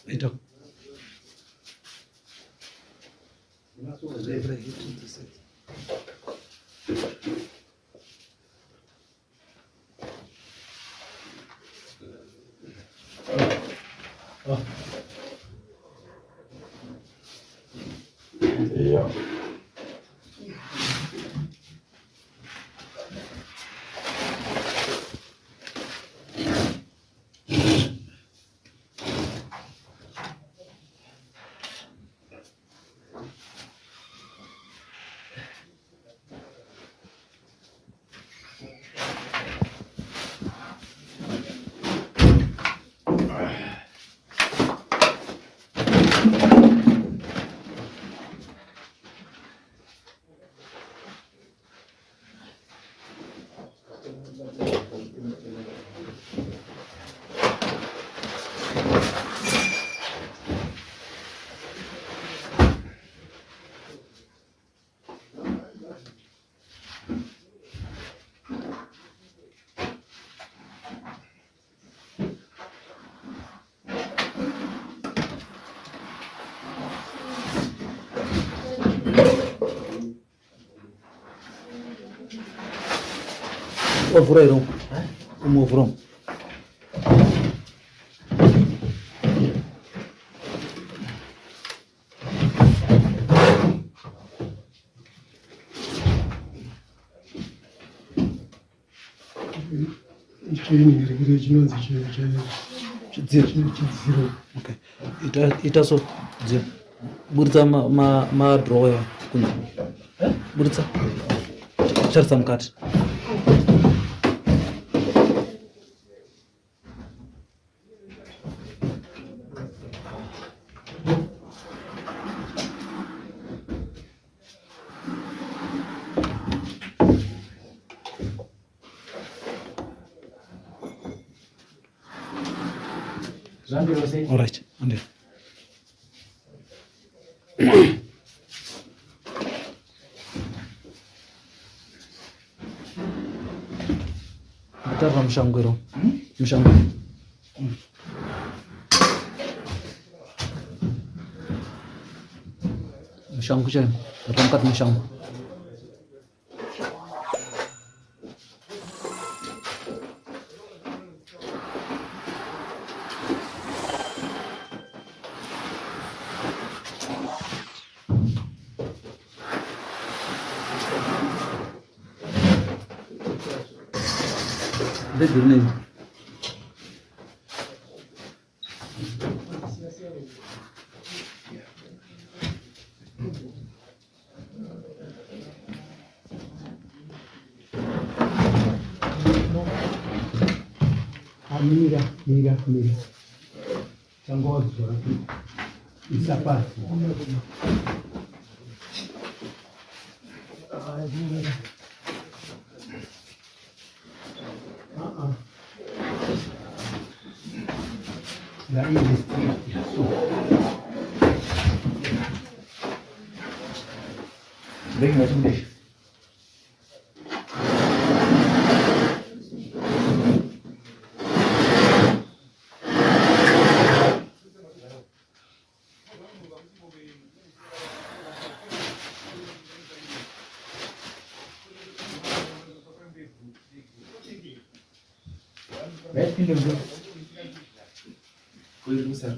Ita. Yeah. Wavhura here umwe wavhura umwe. Chinhu chinonzi Chidziro. chidziro. Okay. Ita ita so dziro. Buritsa ma ma ma drawer kunze. Buritsa. Tarisa mukati. Zvambiro sei? All right. Ande. Tarira mushango iro. Mushango. Mushango chaimo. Tarira mukati mushango. Bhegi rinei? Mira, mira, mira. Changodzora. Isa pasi. Bhegi ngachimudesha. Ngachipinde mvura. Kuirusa.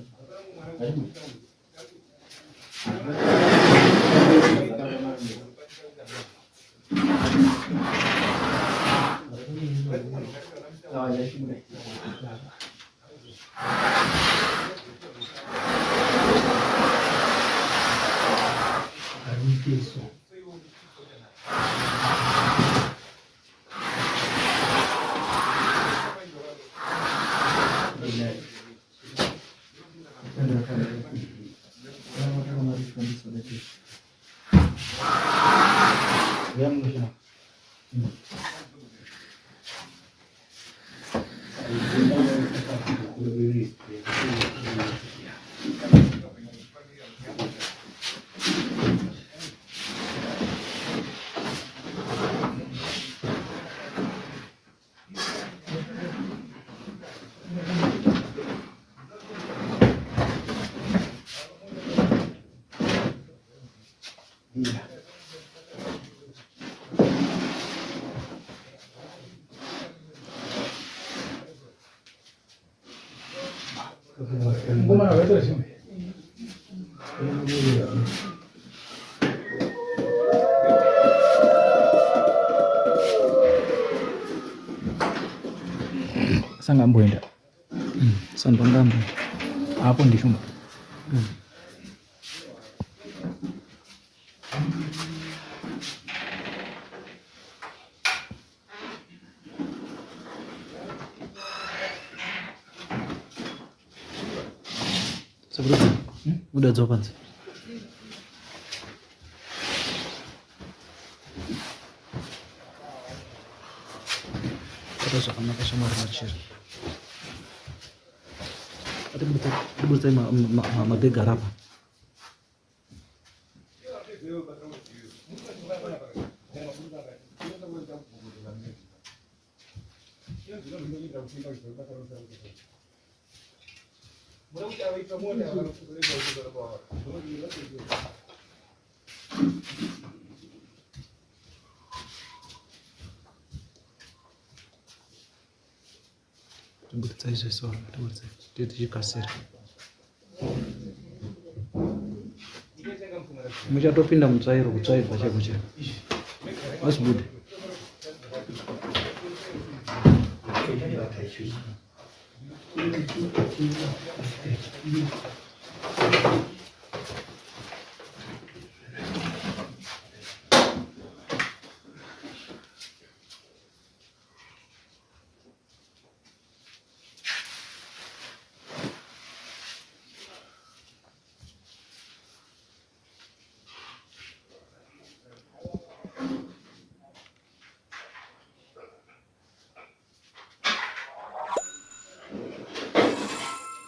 Ariteso. Ngoma vaitira chimwe. Sanga amboenda. Sandongambo. Apo ndishumba. Sakurudzi. Buda dzoka panze. Bata zvakanaka shamwari machira. Atiburitsai mabhegi ari apa. Tiburitsai zvese vanhu, tiburitsai. Tiye tichikasira. Muchatopinda mutsvairo kutsvairwa chaiko chaiko. Vasibude.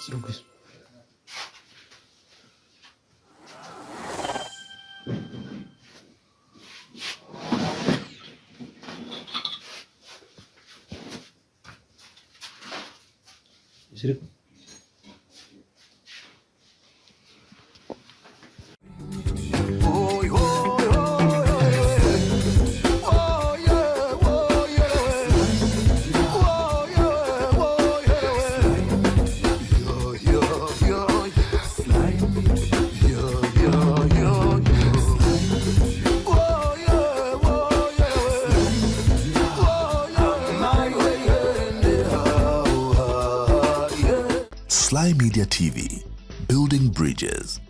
Zviri kuizwa. Zviri Media TV, building bridges.